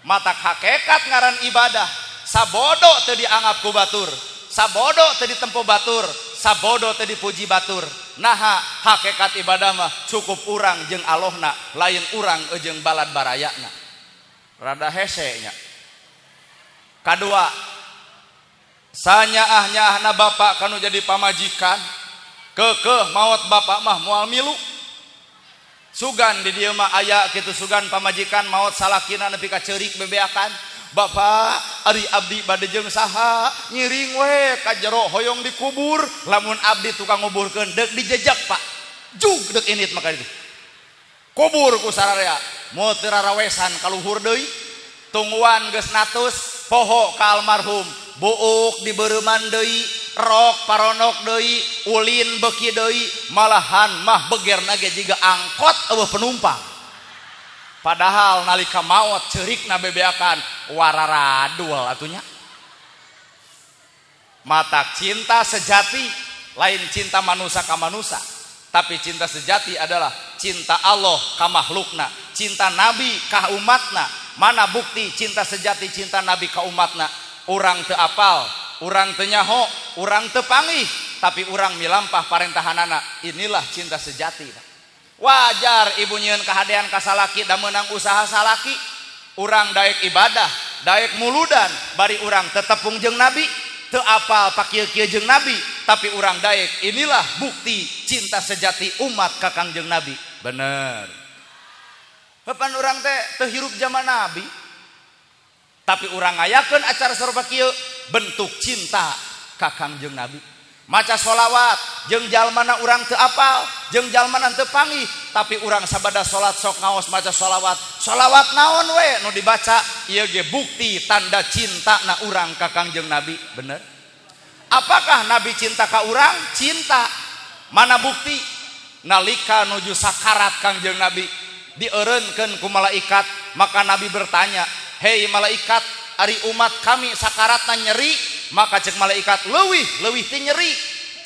Speaker 2: Matak hakekat ngaran ibadah, sabodo teu dianggap ku batur, sabodo teu ditempo batur, sabodo teu dipuji batur. Naha hakekat ibadah mah cukup urang jeung Allahna, lain urang jeung balad barayana. Rada hese nya. Kadua, sanyaah-nyaahna bapak kanu jadi pamajikan, kekeh maot bapak mah moal milu. Sugan di dieu mah aya kitu sugan pamajikan maot salakina nepi ka ceurik bebeakan. Bapak ari abdi bade jeung saha ngiring we ka jero hoyong dikubur, lamun abdi tukang nguburkeun deuk dijejak, Pak. Jug deuk init maka itu. Kubur ku sararea, moal teu rarawesan ka luhur deui. Tungguan geus natus poho ka almarhum, buuk dibereuman deui, rok paronok deui, ulin beuki deui, malahan mah begerna ge jiga angkot eueuh penumpang. Padahal nalika maot ceurikna bebeakan wararadul atunya. Matak cinta sejati lain cinta manusa ka manusa, tapi cinta sejati adalah cinta Allah ka makhlukna, cinta Nabi ka umatna. Mana bukti cinta sejati cinta Nabi ka umatna? Urang teu apal, urang teu nyaho, urang teu panggih, tapi urang milampah parentahanana. Inilah cinta sejati. Wajar ibu nyieun kahadean ka salaki da meunang usaha salaki. Urang daek ibadah, daek muludan, bari urang tetepung jeung Nabi, teu apal pakieu-kieu jeung Nabi, tapi urang daek. Inilah bukti cinta sejati umat ka Kangjeng Nabi. Bener. Kapan urang teh teu hirup zaman Nabi, tapi urang ngayakeun acara sarupa kieu bentuk cinta ka Kangjeng Nabi. Maca sholawat jeung jalmana urang teu apal, jeung jalmana teu panggih, tapi urang sabada salat sok ngaos maca sholawat. Sholawat naon we nu dibaca ieu ge bukti tanda cinta na urang ka Kangjeng Nabi. Bener. Apakah Nabi cinta ka urang? Cinta. Mana bukti? Nalika nuju sakarat Kangjeng Nabi dieureunkeun ku malaikat, maka Nabi bertanya, "Hei malaikat, ari umat kami sakaratna nyeri?" Maka cek malaikat, leuwih leuwih ti nyeri.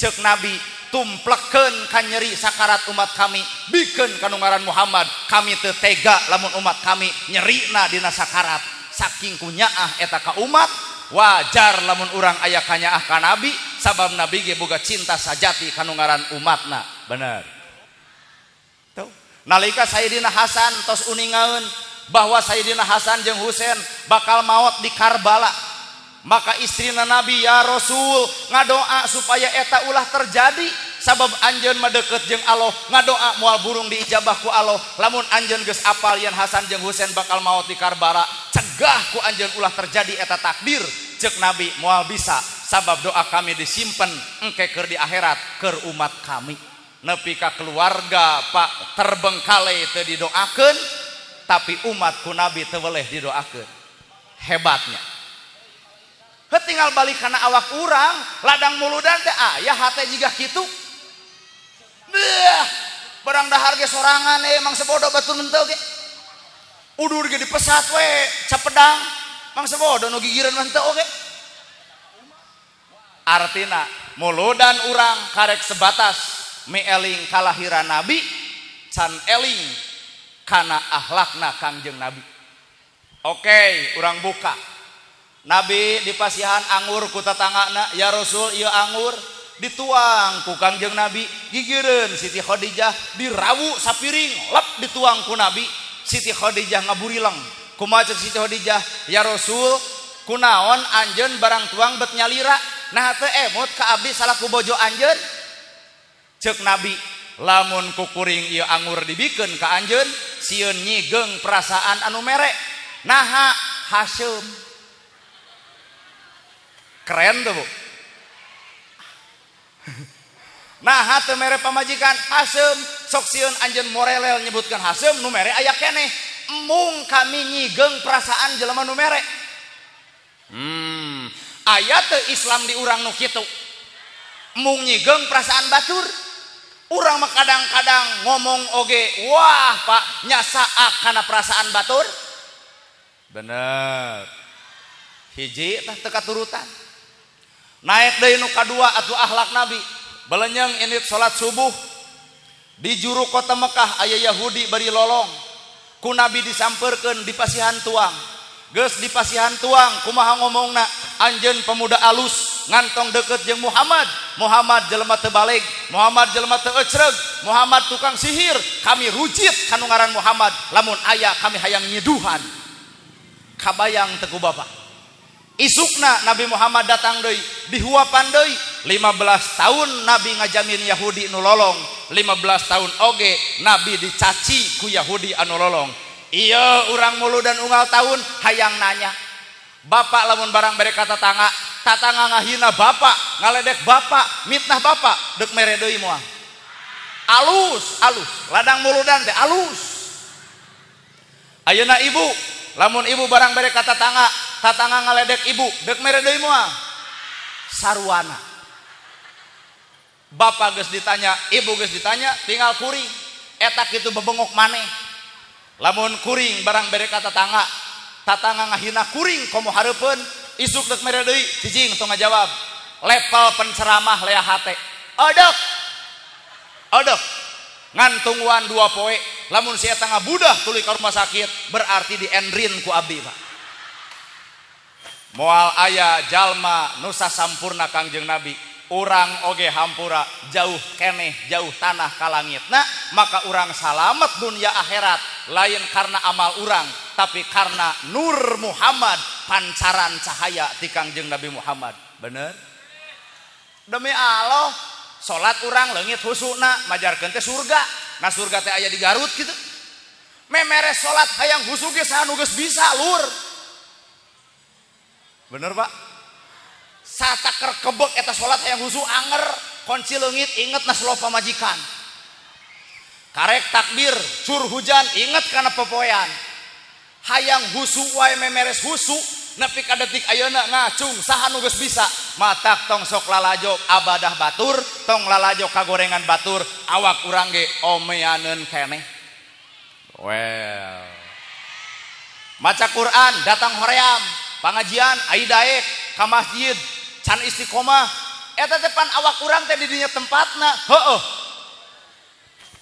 Speaker 2: Cek Nabi, tumplekeun ka nyeri sakarat umat kami, bikeun ka nu ngaran Muhammad. Kami teu tega lamun umat kami nyerina dina sakarat. Saking kunyaah eta ka umat, wajar lamun urang aya kanyaah ka Nabi, sabab Nabi ge boga cinta sajati ka nu ngaran umatna. Bener. Tuh. Nalika Sayyidina Hasan tos uningaeun bahwa Sayyidina Hasan jeung Husain bakal maot di Karbala, maka istrina Nabi, ya Rasul, ngadoa supaya eta ulah terjadi, sabab anjeun mah deukeut jeung Allah, ngadoa moal burung diijabah ku Allah. Lamun anjeun geus apal yen Hasan jeung Husain bakal maot di Karbala, cegah ku anjeun ulah terjadi eta takdir. Ceuk Nabi, moal bisa, sabab doa kami disimpen engke keur di akhirat keur umat kami. Nepi ka keluarga Pak terbengkalai teu didoakeun, tapi umat ku Nabi teu weleh didoakeun. Hebatnya. Heuh, tinggal balik kana awak urang, ladang muludan teh aya hate jiga kitu. Beuh, barang dahar ge sorangan emang sebodo batur henteu ge. Udur ge dipesat we capedang, mang sebodo nu gigireun mah henteu oge. Artina muludan urang karek sebatas mieling kalahiran Nabi can eling kana akhlakna Kangjeng Nabi. Oke, urang buka. Nabi dipasihan anggur ku tatangana, ya Rasul ieu anggur dituang ku Kangjeng Nabi, gigireun Siti Khadijah dirawu sapiring lep dituang ku Nabi. Siti Khadijah ngaburileng. Kumaha ceuk Siti Khadijah? Ya Rasul, kunaon anjeun barang tuang bet nyalira? Nah teu emut ka abdi salaku bojo anjeun? Ceuk Nabi, lamun ku kuring ieu anggur dibikeun ka anjeun, sieun nyigeung perasaan anu mere. Naha haseum. Keren tuh, Bu. Nah teu mere pamajikan haseum, sok sieun anjeun morelel nyebutkeun haseum nu mere aya keneh. Embung kami nyigeung perasaan jelema nu mere. Aya teu Islam di urang nu kitu. Embung nyigeung perasaan batur. Urang mah kadang-kadang ngomong oge, wah Pak, nyasaak kana perasaan batur. Bener. Hiji tah teu katurutan. Naik deui nu kadua atuh akhlak Nabi. Belenyeng init salat subuh di juru kota Mekah aya Yahudi bari lolong. Ku Nabi disampeurkeun di pasihan tuang. Geus di pasihan tuang kumaha ngomongna? Anjeun pemuda alus ngantong deket jeung Muhammad. Muhammad jelema teu baleg, Muhammad jelema teu ecreug, Muhammad tukang sihir. Kami rujit kanu ngaran Muhammad, lamun aya kami hayang nyiduhan. Kabayang teu ku bapak. Isukna Nabi Muhammad datang deui, dihuapan deui. 15 tahun Nabi ngajamin Yahudi nu lolong, 15 tahun oge Nabi dicaci ku Yahudi anu lolong. Iya urang muludan unggal tahun hayang nanya. Bapak lamun barang bere ka tatangga, tatangga ngahina bapak, ngaledek bapak, mitnah bapak, deuk mere deui moal. Alus, alus, ladang muludan teh alus. Ayeuna ibu, lamun ibu barang bere ka tatangga, tatangga ngaledek ibu, dek mere deui moal. Sarwana. Bapak geus ditanya, ibu geus ditanya, tinggal kuring. Eta kitu bebengok maneh. Lamun kuring barang bere ka tatangga, tatangga ngahina kuring komo hareupeun, isuk dek mere deui, cicing tong ngajawab. Level penceramah lea hate. Odok. Odok. Ngantungguan 2 poe, lamun si eta ngabudah tuluy ka rumah sakit, berarti diendrin ku abdi, Pak. Moal aya jalma nusa sampurna Kangjeng Nabi, urang oge hampura jauh keneh jauh tanah ka langit. Nah, maka urang salamet dunia akhirat lain karena amal urang, tapi karena Nur Muhammad, pancaran cahaya ti Kangjeng Nabi Muhammad. Bener? Demi Allah, salat urang leungit husuna majarkeun teh surga. Nah surga teh aya di Garut gitu. Memere salat hayang husu ge saha nu geus bisa lur. Bener Pak? Sataker kebek eta salat hayang husu anger, kunci leungit inget na selo pamajikan. Karek takbir, cur hujan inget kana popoean. Hayang husu wae memeres husu nepi ka detik ayeuna ngacung saha nu geus bisa. Matak tong sok lalajo abadah batur, tong lalajo kagorengan batur, awak urang ge omeaneun keneh. Well. Maca Quran datang hoream, pangajian ai daek ka masjid can istiqomah, eta teh pan awak urang teh di dinya tempatna. Heueuh.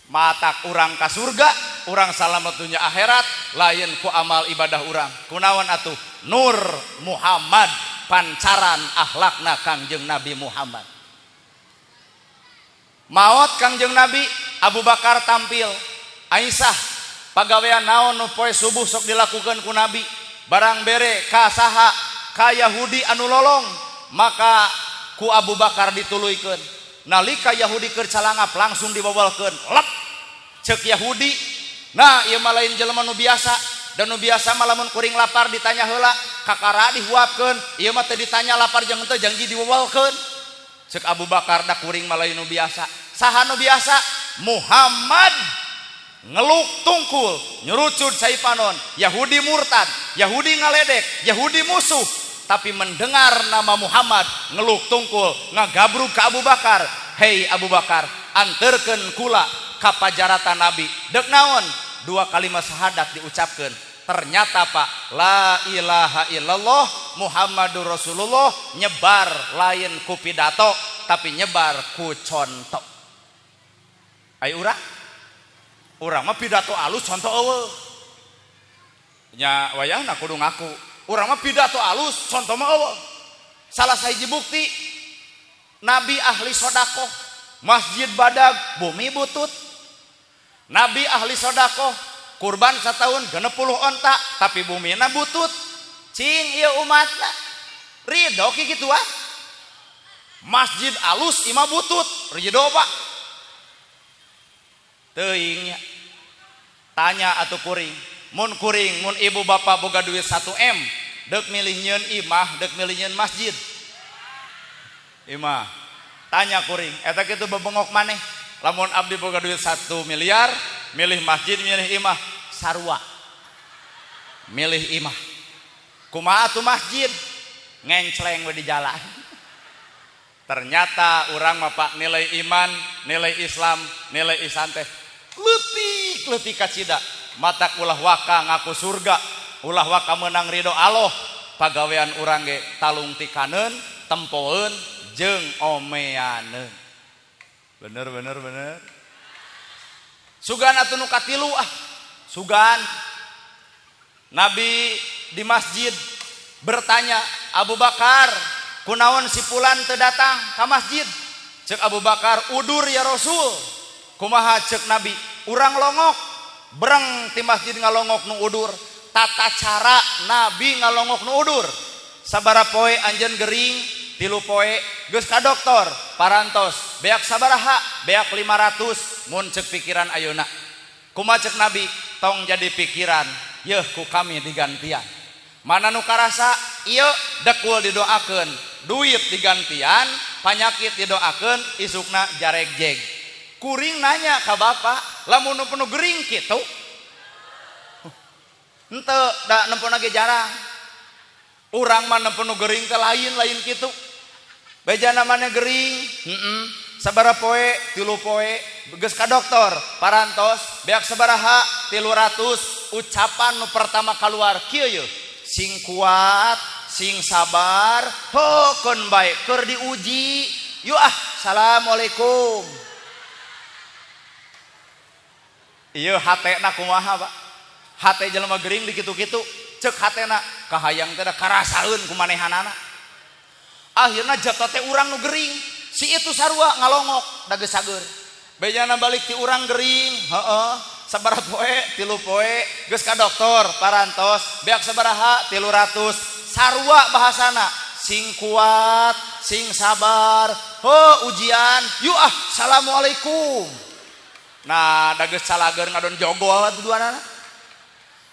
Speaker 2: Matak urang ka surga, urang salamet dunya akhirat lain ku amal ibadah urang. Kunaon atuh? Nur Muhammad, pancaran akhlakna Kangjeng Nabi Muhammad. Maot Kangjeng Nabi, Abu Bakar tampil. Aisyah pagawean naon nu poe subuh sok dilakukeun ku Nabi? Barang bere ka saha? Ka Yahudi anu lolong, maka ku Abu Bakar dituluykeun. Nalika Yahudi keur calangap langsung dibawalkeun. Lep. Ceuk Yahudi, nah ieu mah lain jelema nu biasa. Dan nu biasa mah lamun kuring lapar ditanya heula, kakara dihuapkeun. Ieu mah teu ditanya lapar jeung henteu janji diwawalkeun. Ceuk Abu Bakar da kuring mah lain nu biasa. Saha nu biasa? Muhammad. Ngeluk tungkul, nyerucut cai panon. Yahudi murtad, Yahudi ngaledek, Yahudi musuh. Tapi mendengar nama Muhammad, ngeluk tungkul, ngagabruk ke Abu Bakar. Hei Abu Bakar, anterkeun kula ka pajaratan Nabi. Dek naon? 2 kalimat syahadat diucapkeun. Ternyata Pak, la ilaha illallah Muhammadur Rasulullah nyebar lain ku pidato tapi nyebar ku contoh. Ayo urang, urang mah pidato alus contoh eueuh. Nya wayahna kudu ngaku. Urang mah pidato alus contoh mah eueuh. Salah sahiji bukti Nabi ahli sodakoh, masjid badag bumi butut. Nabi ahli sodakoh, kurban setahun 60 onta tapi bumina butut. Cing ieu umatna ridho ki kitu ah. Masjid alus imah butut, ridho Pak. Teuing nya. Tanya atuh kuring, mun kuring mun ibu bapak boga duit 1 M, deuk milih nyieun imah, deuk milih nyieun masjid. Imah. Tanya kuring, eta kitu bebengok maneh. Lamun abdi boga duit 1 miliar, milih masjid, milih imah, sarua. Milih imah. Kumaha atuh masjid? Ngencleng we di jalan. Ternyata urang mah Pak nilai iman, nilai Islam, nilai ihsan teh leutik leutik kacida. Matak ulah waka ngaku surga, ulah waka menang ridho Allah. Pagawean urang ge talung tikaneun, tempoeun jeung omeaneun. Bener bener bener. Sugan atuh nu katilu ah. Sugan Nabi di masjid bertanya, Abu Bakar, kunaon si fulan teu datang ka masjid? Cek Abu Bakar, udur ya Rasul. Kumaha cek Nabi? Urang longok, breng ti masjid ngalongok nu udur. Tata cara Nabi ngalongok nu udur. Sabara poe anjeun gering, 3 poe geus ka doktor, parantos, beak sabaraha? Beak 500 mun cek pikiran ayeuna. Kumaha cek Nabi? Tong jadi pikiran, yeuh ku kami digantian. Mana nu karasa ieu dekul didoakeun, duit digantian, panyakit didoakeun, isukna jaregjeg. Kuring nanya ka bapak, lamun nu penuh gering kitu? Henteu, da nempona ge jarang. Urang mah nempo nu gering teh lain-lain kitu. Bejana maneh gering, heeh. Sabaraha poe? 3 poe. Geus ka doktor, parantos, beak sabaraha? 300. Ucapan nu pertama kaluar kieu yeuh. Sing kuat, sing sabar, hokeun bae keur diuji. Yuk ah, assalamualaikum. Ieu hatena kumaha, Pak? Hate jelema gering dikitu-kitu, cek hatena kahayang teh da karasaeun ku manehanana. Akhirna jatuh teh urang nu gering, si itu sarua ngalongok da geus sageur. Bejana balik ti urang gering, heeh. Sabaraha poe? 3 poe. Geus ka doktor, parantos, beak sabaraha? 300. Sarua bahasana, sing kuat, sing sabar. Ho ujian, yuk ah, assalamualaikum. Nah, da geus calager ngadon jogol atuh duanana.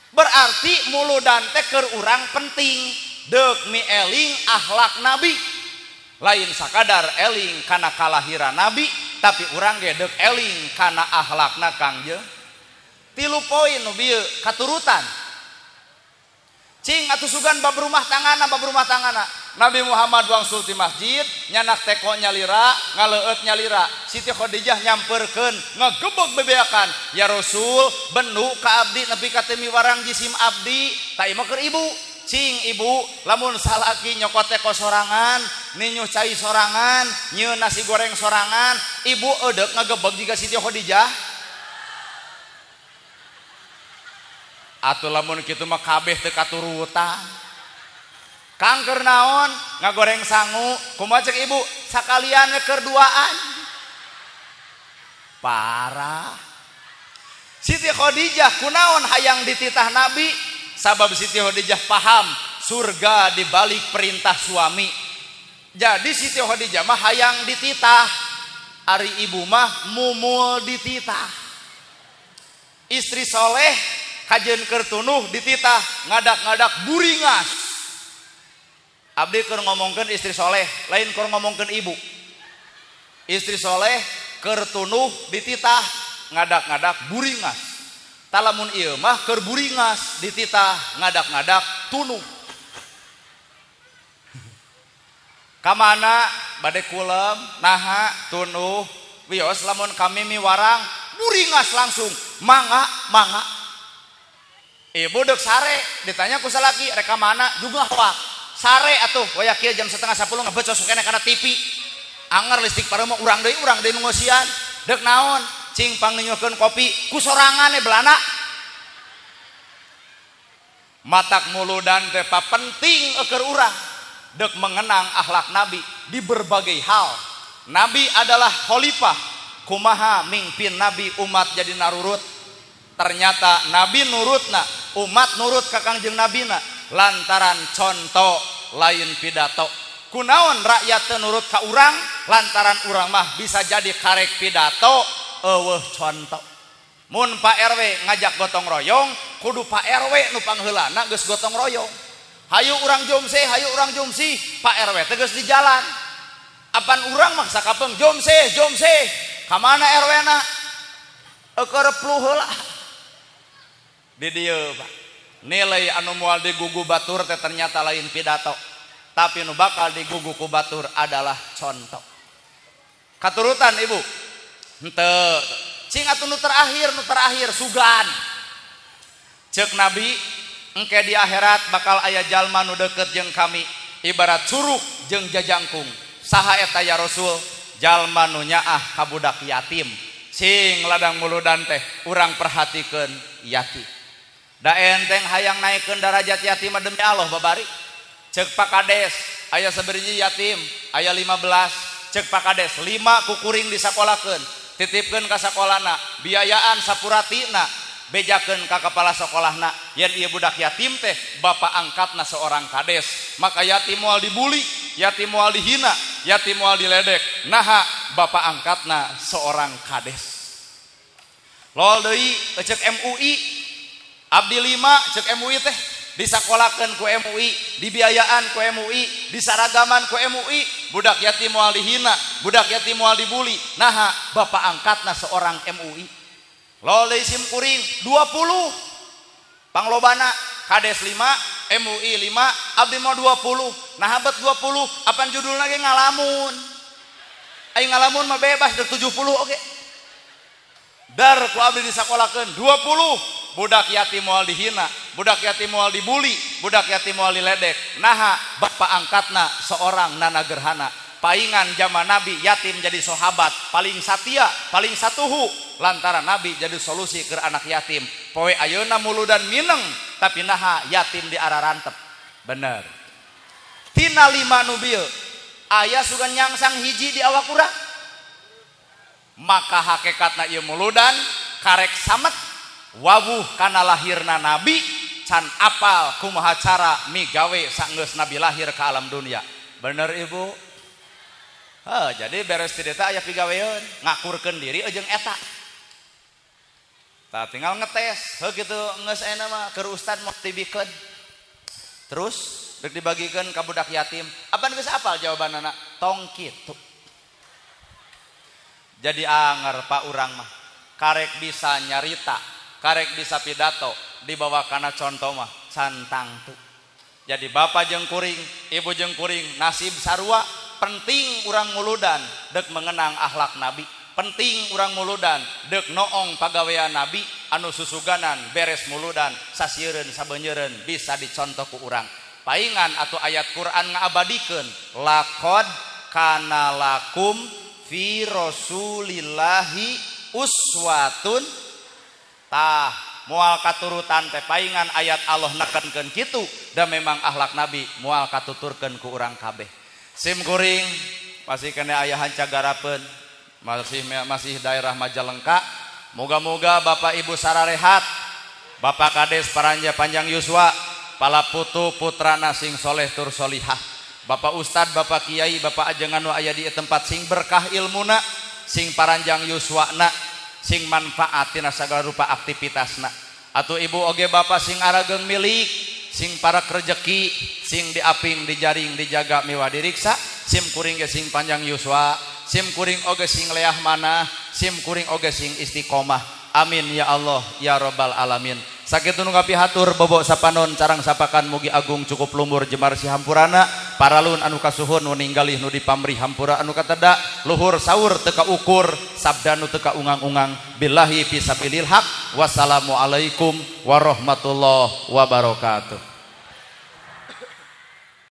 Speaker 2: Berarti muludan teh keur urang penting, deuk mi eling akhlak Nabi. Lain sakadar eling kana kalahiran Nabi, tapi urang ge deuk eling kana akhlakna Kangjeng. 3 poin nu bieu katurutan. Cing atuh sugan bab rumah tangana, bab rumah tangana. Nabi Muhammad wangsul ti masjid, nyanak teko nyalira, ngaleueut nyalira. Siti Khadijah nyamperkeun, ngegebeg bebeakan. Ya Rasul, bendu ka abdi nepi ka teu miwarang jisim abdi, ta ieu mah keur ibu. Cing ibu, lamun salaki nyokot teko sorangan, ninyuh cai sorangan, nyieun nasi goreng sorangan, ibu eudek ngegebeg jiga Siti Khadijah. Atuh lamun kitu mah kabeh teu katurutan. Kang keur naon ngagoreng sangu, kumaha cek ibu? Sakalian we keur duaan. Parah. Siti Khadijah kunaon hayang dititah Nabi? Sabab Siti Khadijah paham surga di balik perintah suami. Jadi Siti Khadijah mah hayang dititah, ari ibu mah mumul dititah. Istri soleh kajeun keur tunuh dititah, ngadak-ngadak buringas. Abdi keur ngomongkeun istri soleh, lain keur ngomongkeun ibu. Istri soleh keur tunuh dititah, ngadak-ngadak buringas. Talamun ieu mah keur buringas dititah, ngadak-ngadak tunuh. Kamana bade kulem, naha tunuh, wios lamun kami miwarang buringas langsung, mangga mangga. Ibu dek sare ditanya ku salaki rek ka mana juga hoak. Sare atuh waya kieu jam 9:30 ngebecos keneh kana TV. Anger listrik pareumo urang deui ngosian. Dek naon? Cing pangnyuhkeun kopi ku sorangane belana. Matak muludan teh penting eukeun urang dek mengenang akhlak Nabi di berbagai hal. Nabi adalah khalifah, kumaha mingpin Nabi umat jadi narurut. Ternyata Nabi nurutna, umat nurut ka Kangjeng Nabina lantaran contoh lain pidato. Kunaon rakyat teu nurut ka urang lantaran urang mah bisa jadi karek pidato eueuh contoh. Mun Pak RW ngajak gotong royong, kudu Pak RW nu pangheulana geus gotong royong. Hayu urang jomse, hayu urang jomsi, Pak RW teh geus di jalan. Apan urang maksa kapeung jomse, jomse. Ka mana RW-na? Eueuh repluh heula. Di dieu Pak. Nilai anu moal digugu batur teh ternyata lain pidato, tapi nu bakal digugu ku batur adalah contoh. Katurutan ibu. Henteu. Cing atuh nu terakhir sugan. Ceuk Nabi, engke di akhirat bakal aya jalma nu deukeut jeung kami, ibarat curug jeung jajangkung. Saha eta ya Rasul? Jalma nu nyaah ka budak yatim. Sing ladang muludan teh urang perhatikeun yatim. Da enteng hayang naikkeun darajat yatim demi Allah babari. Ceuk Pak Kades aya sabiji yatim, aya 15. Ceuk Pak Kades 5 kukuring disakolakeun, titipkeun ka sakolana, biayaan sapuratina, bejakeun ka kepala sekolahna. Yen ieu budak yatim teh bapak angkatna seorang kades, maka yatim moal dibuli, yatim moal dihina, yatim moal diledek. Naha bapak angkatna seorang kades. Lol deui ceuk MUI, abdi 5 ceuk MUI teh disakolakeun ku MUI, dibiayaan ku MUI, disaragaman ku MUI, budak yatim moal dihina, budak yatim moal dibuli. Naha bapak angkatna seorang MUI. Lol deui sim kuring 20. Panglobana kades 5, MUI 5, abdi mah 20. Naha bet 20, apan judulna ge ngalamun. Ai ngalamun mah bebas dari 70 oge. Dar ku abdi disakolakeun 20. Budak yatim moal dihina, budak yatim moal dibuli, budak yatim moal diledek. Naha bapak angkatna seorang nana gerhana. Paingan zaman Nabi yatim jadi sahabat paling satia, paling satuhu lantaran Nabi jadi solusi ke anak yatim. Poe ayeuna muludan mineng tapi naha yatim di arah rantep. Bener. Tina 5 nu bieu aya sugan nyangsang hiji di awak urang. Maka hakikatna ieu muludan karek samet wawuh kana lahirna Nabi can apal kumaha cara migawe sanggeus Nabi lahir ke alam dunia. Bener ibu? Heh, jadi beres ti eta aya pigaweun ngakurkeun diri jeung eta. Tah tinggal ngetes, heuh kitu geus ayeuna mah keur ustad mau tibikeun. Terus rek dibagikeun ka budak yatim. Apan geus apal jawabanana? Tong kitu. Jadi anger pak urang mah karek bisa nyarita, karek bisa pidato, dibawa kana contoh mah cantang tuh. Jadi bapak jeung kuring, ibu jeung kuring, nasib sarua. Penting urang muludan dek mengenang akhlak Nabi, penting urang muludan dek noong pagawean Nabi anu susuganan beres muludan sasieureun sabeunyereun bisa dicontoh ku urang. Paingan atau ayat Quran ngaabadikeun laqad kana lakum fi rasulillahi uswatun. Tah moal katurutan teh paingan ayat Allah nekenkeun kitu da memang akhlak Nabi moal katuturkeun ku urang kabeh. Sim kuring masih kena aya hanca garapeun, masih daerah Majalengka. Moga-moga Bapak Ibu sararehat, Bapak Kades paranja panjang yuswa, palaputu putrana sing soleh tur solihah, Bapak Ustad, Bapak Kiai, Bapak ajengan nu aya di tempat sing berkah ilmuna, sing paranjang yuswana, sing manfaat tina sagala rupa aktivitasna. Atuh ibu oge bapak sing arageung milik, sing para rejeki, sing diaping, dijaring, dijaga miwah diriksa, sim kuring ge sing panjang yuswa, sim kuring oge sing leah manah, sim kuring oge sing istiqomah. Amin ya Allah ya robbal alamin. Sakitu nu kapihatur bobok sapanon carang sapakan mugi agung cukup lumur jemar sihampurana. Paralun anu kasuhun nu ninggalih nu dipamrih hampura anu kateda luhur saur teu kaukur sabda nu teu kaungang-ungang billahi fisabilil haq. Wassalamualaikum warahmatullahi wabarakatuh.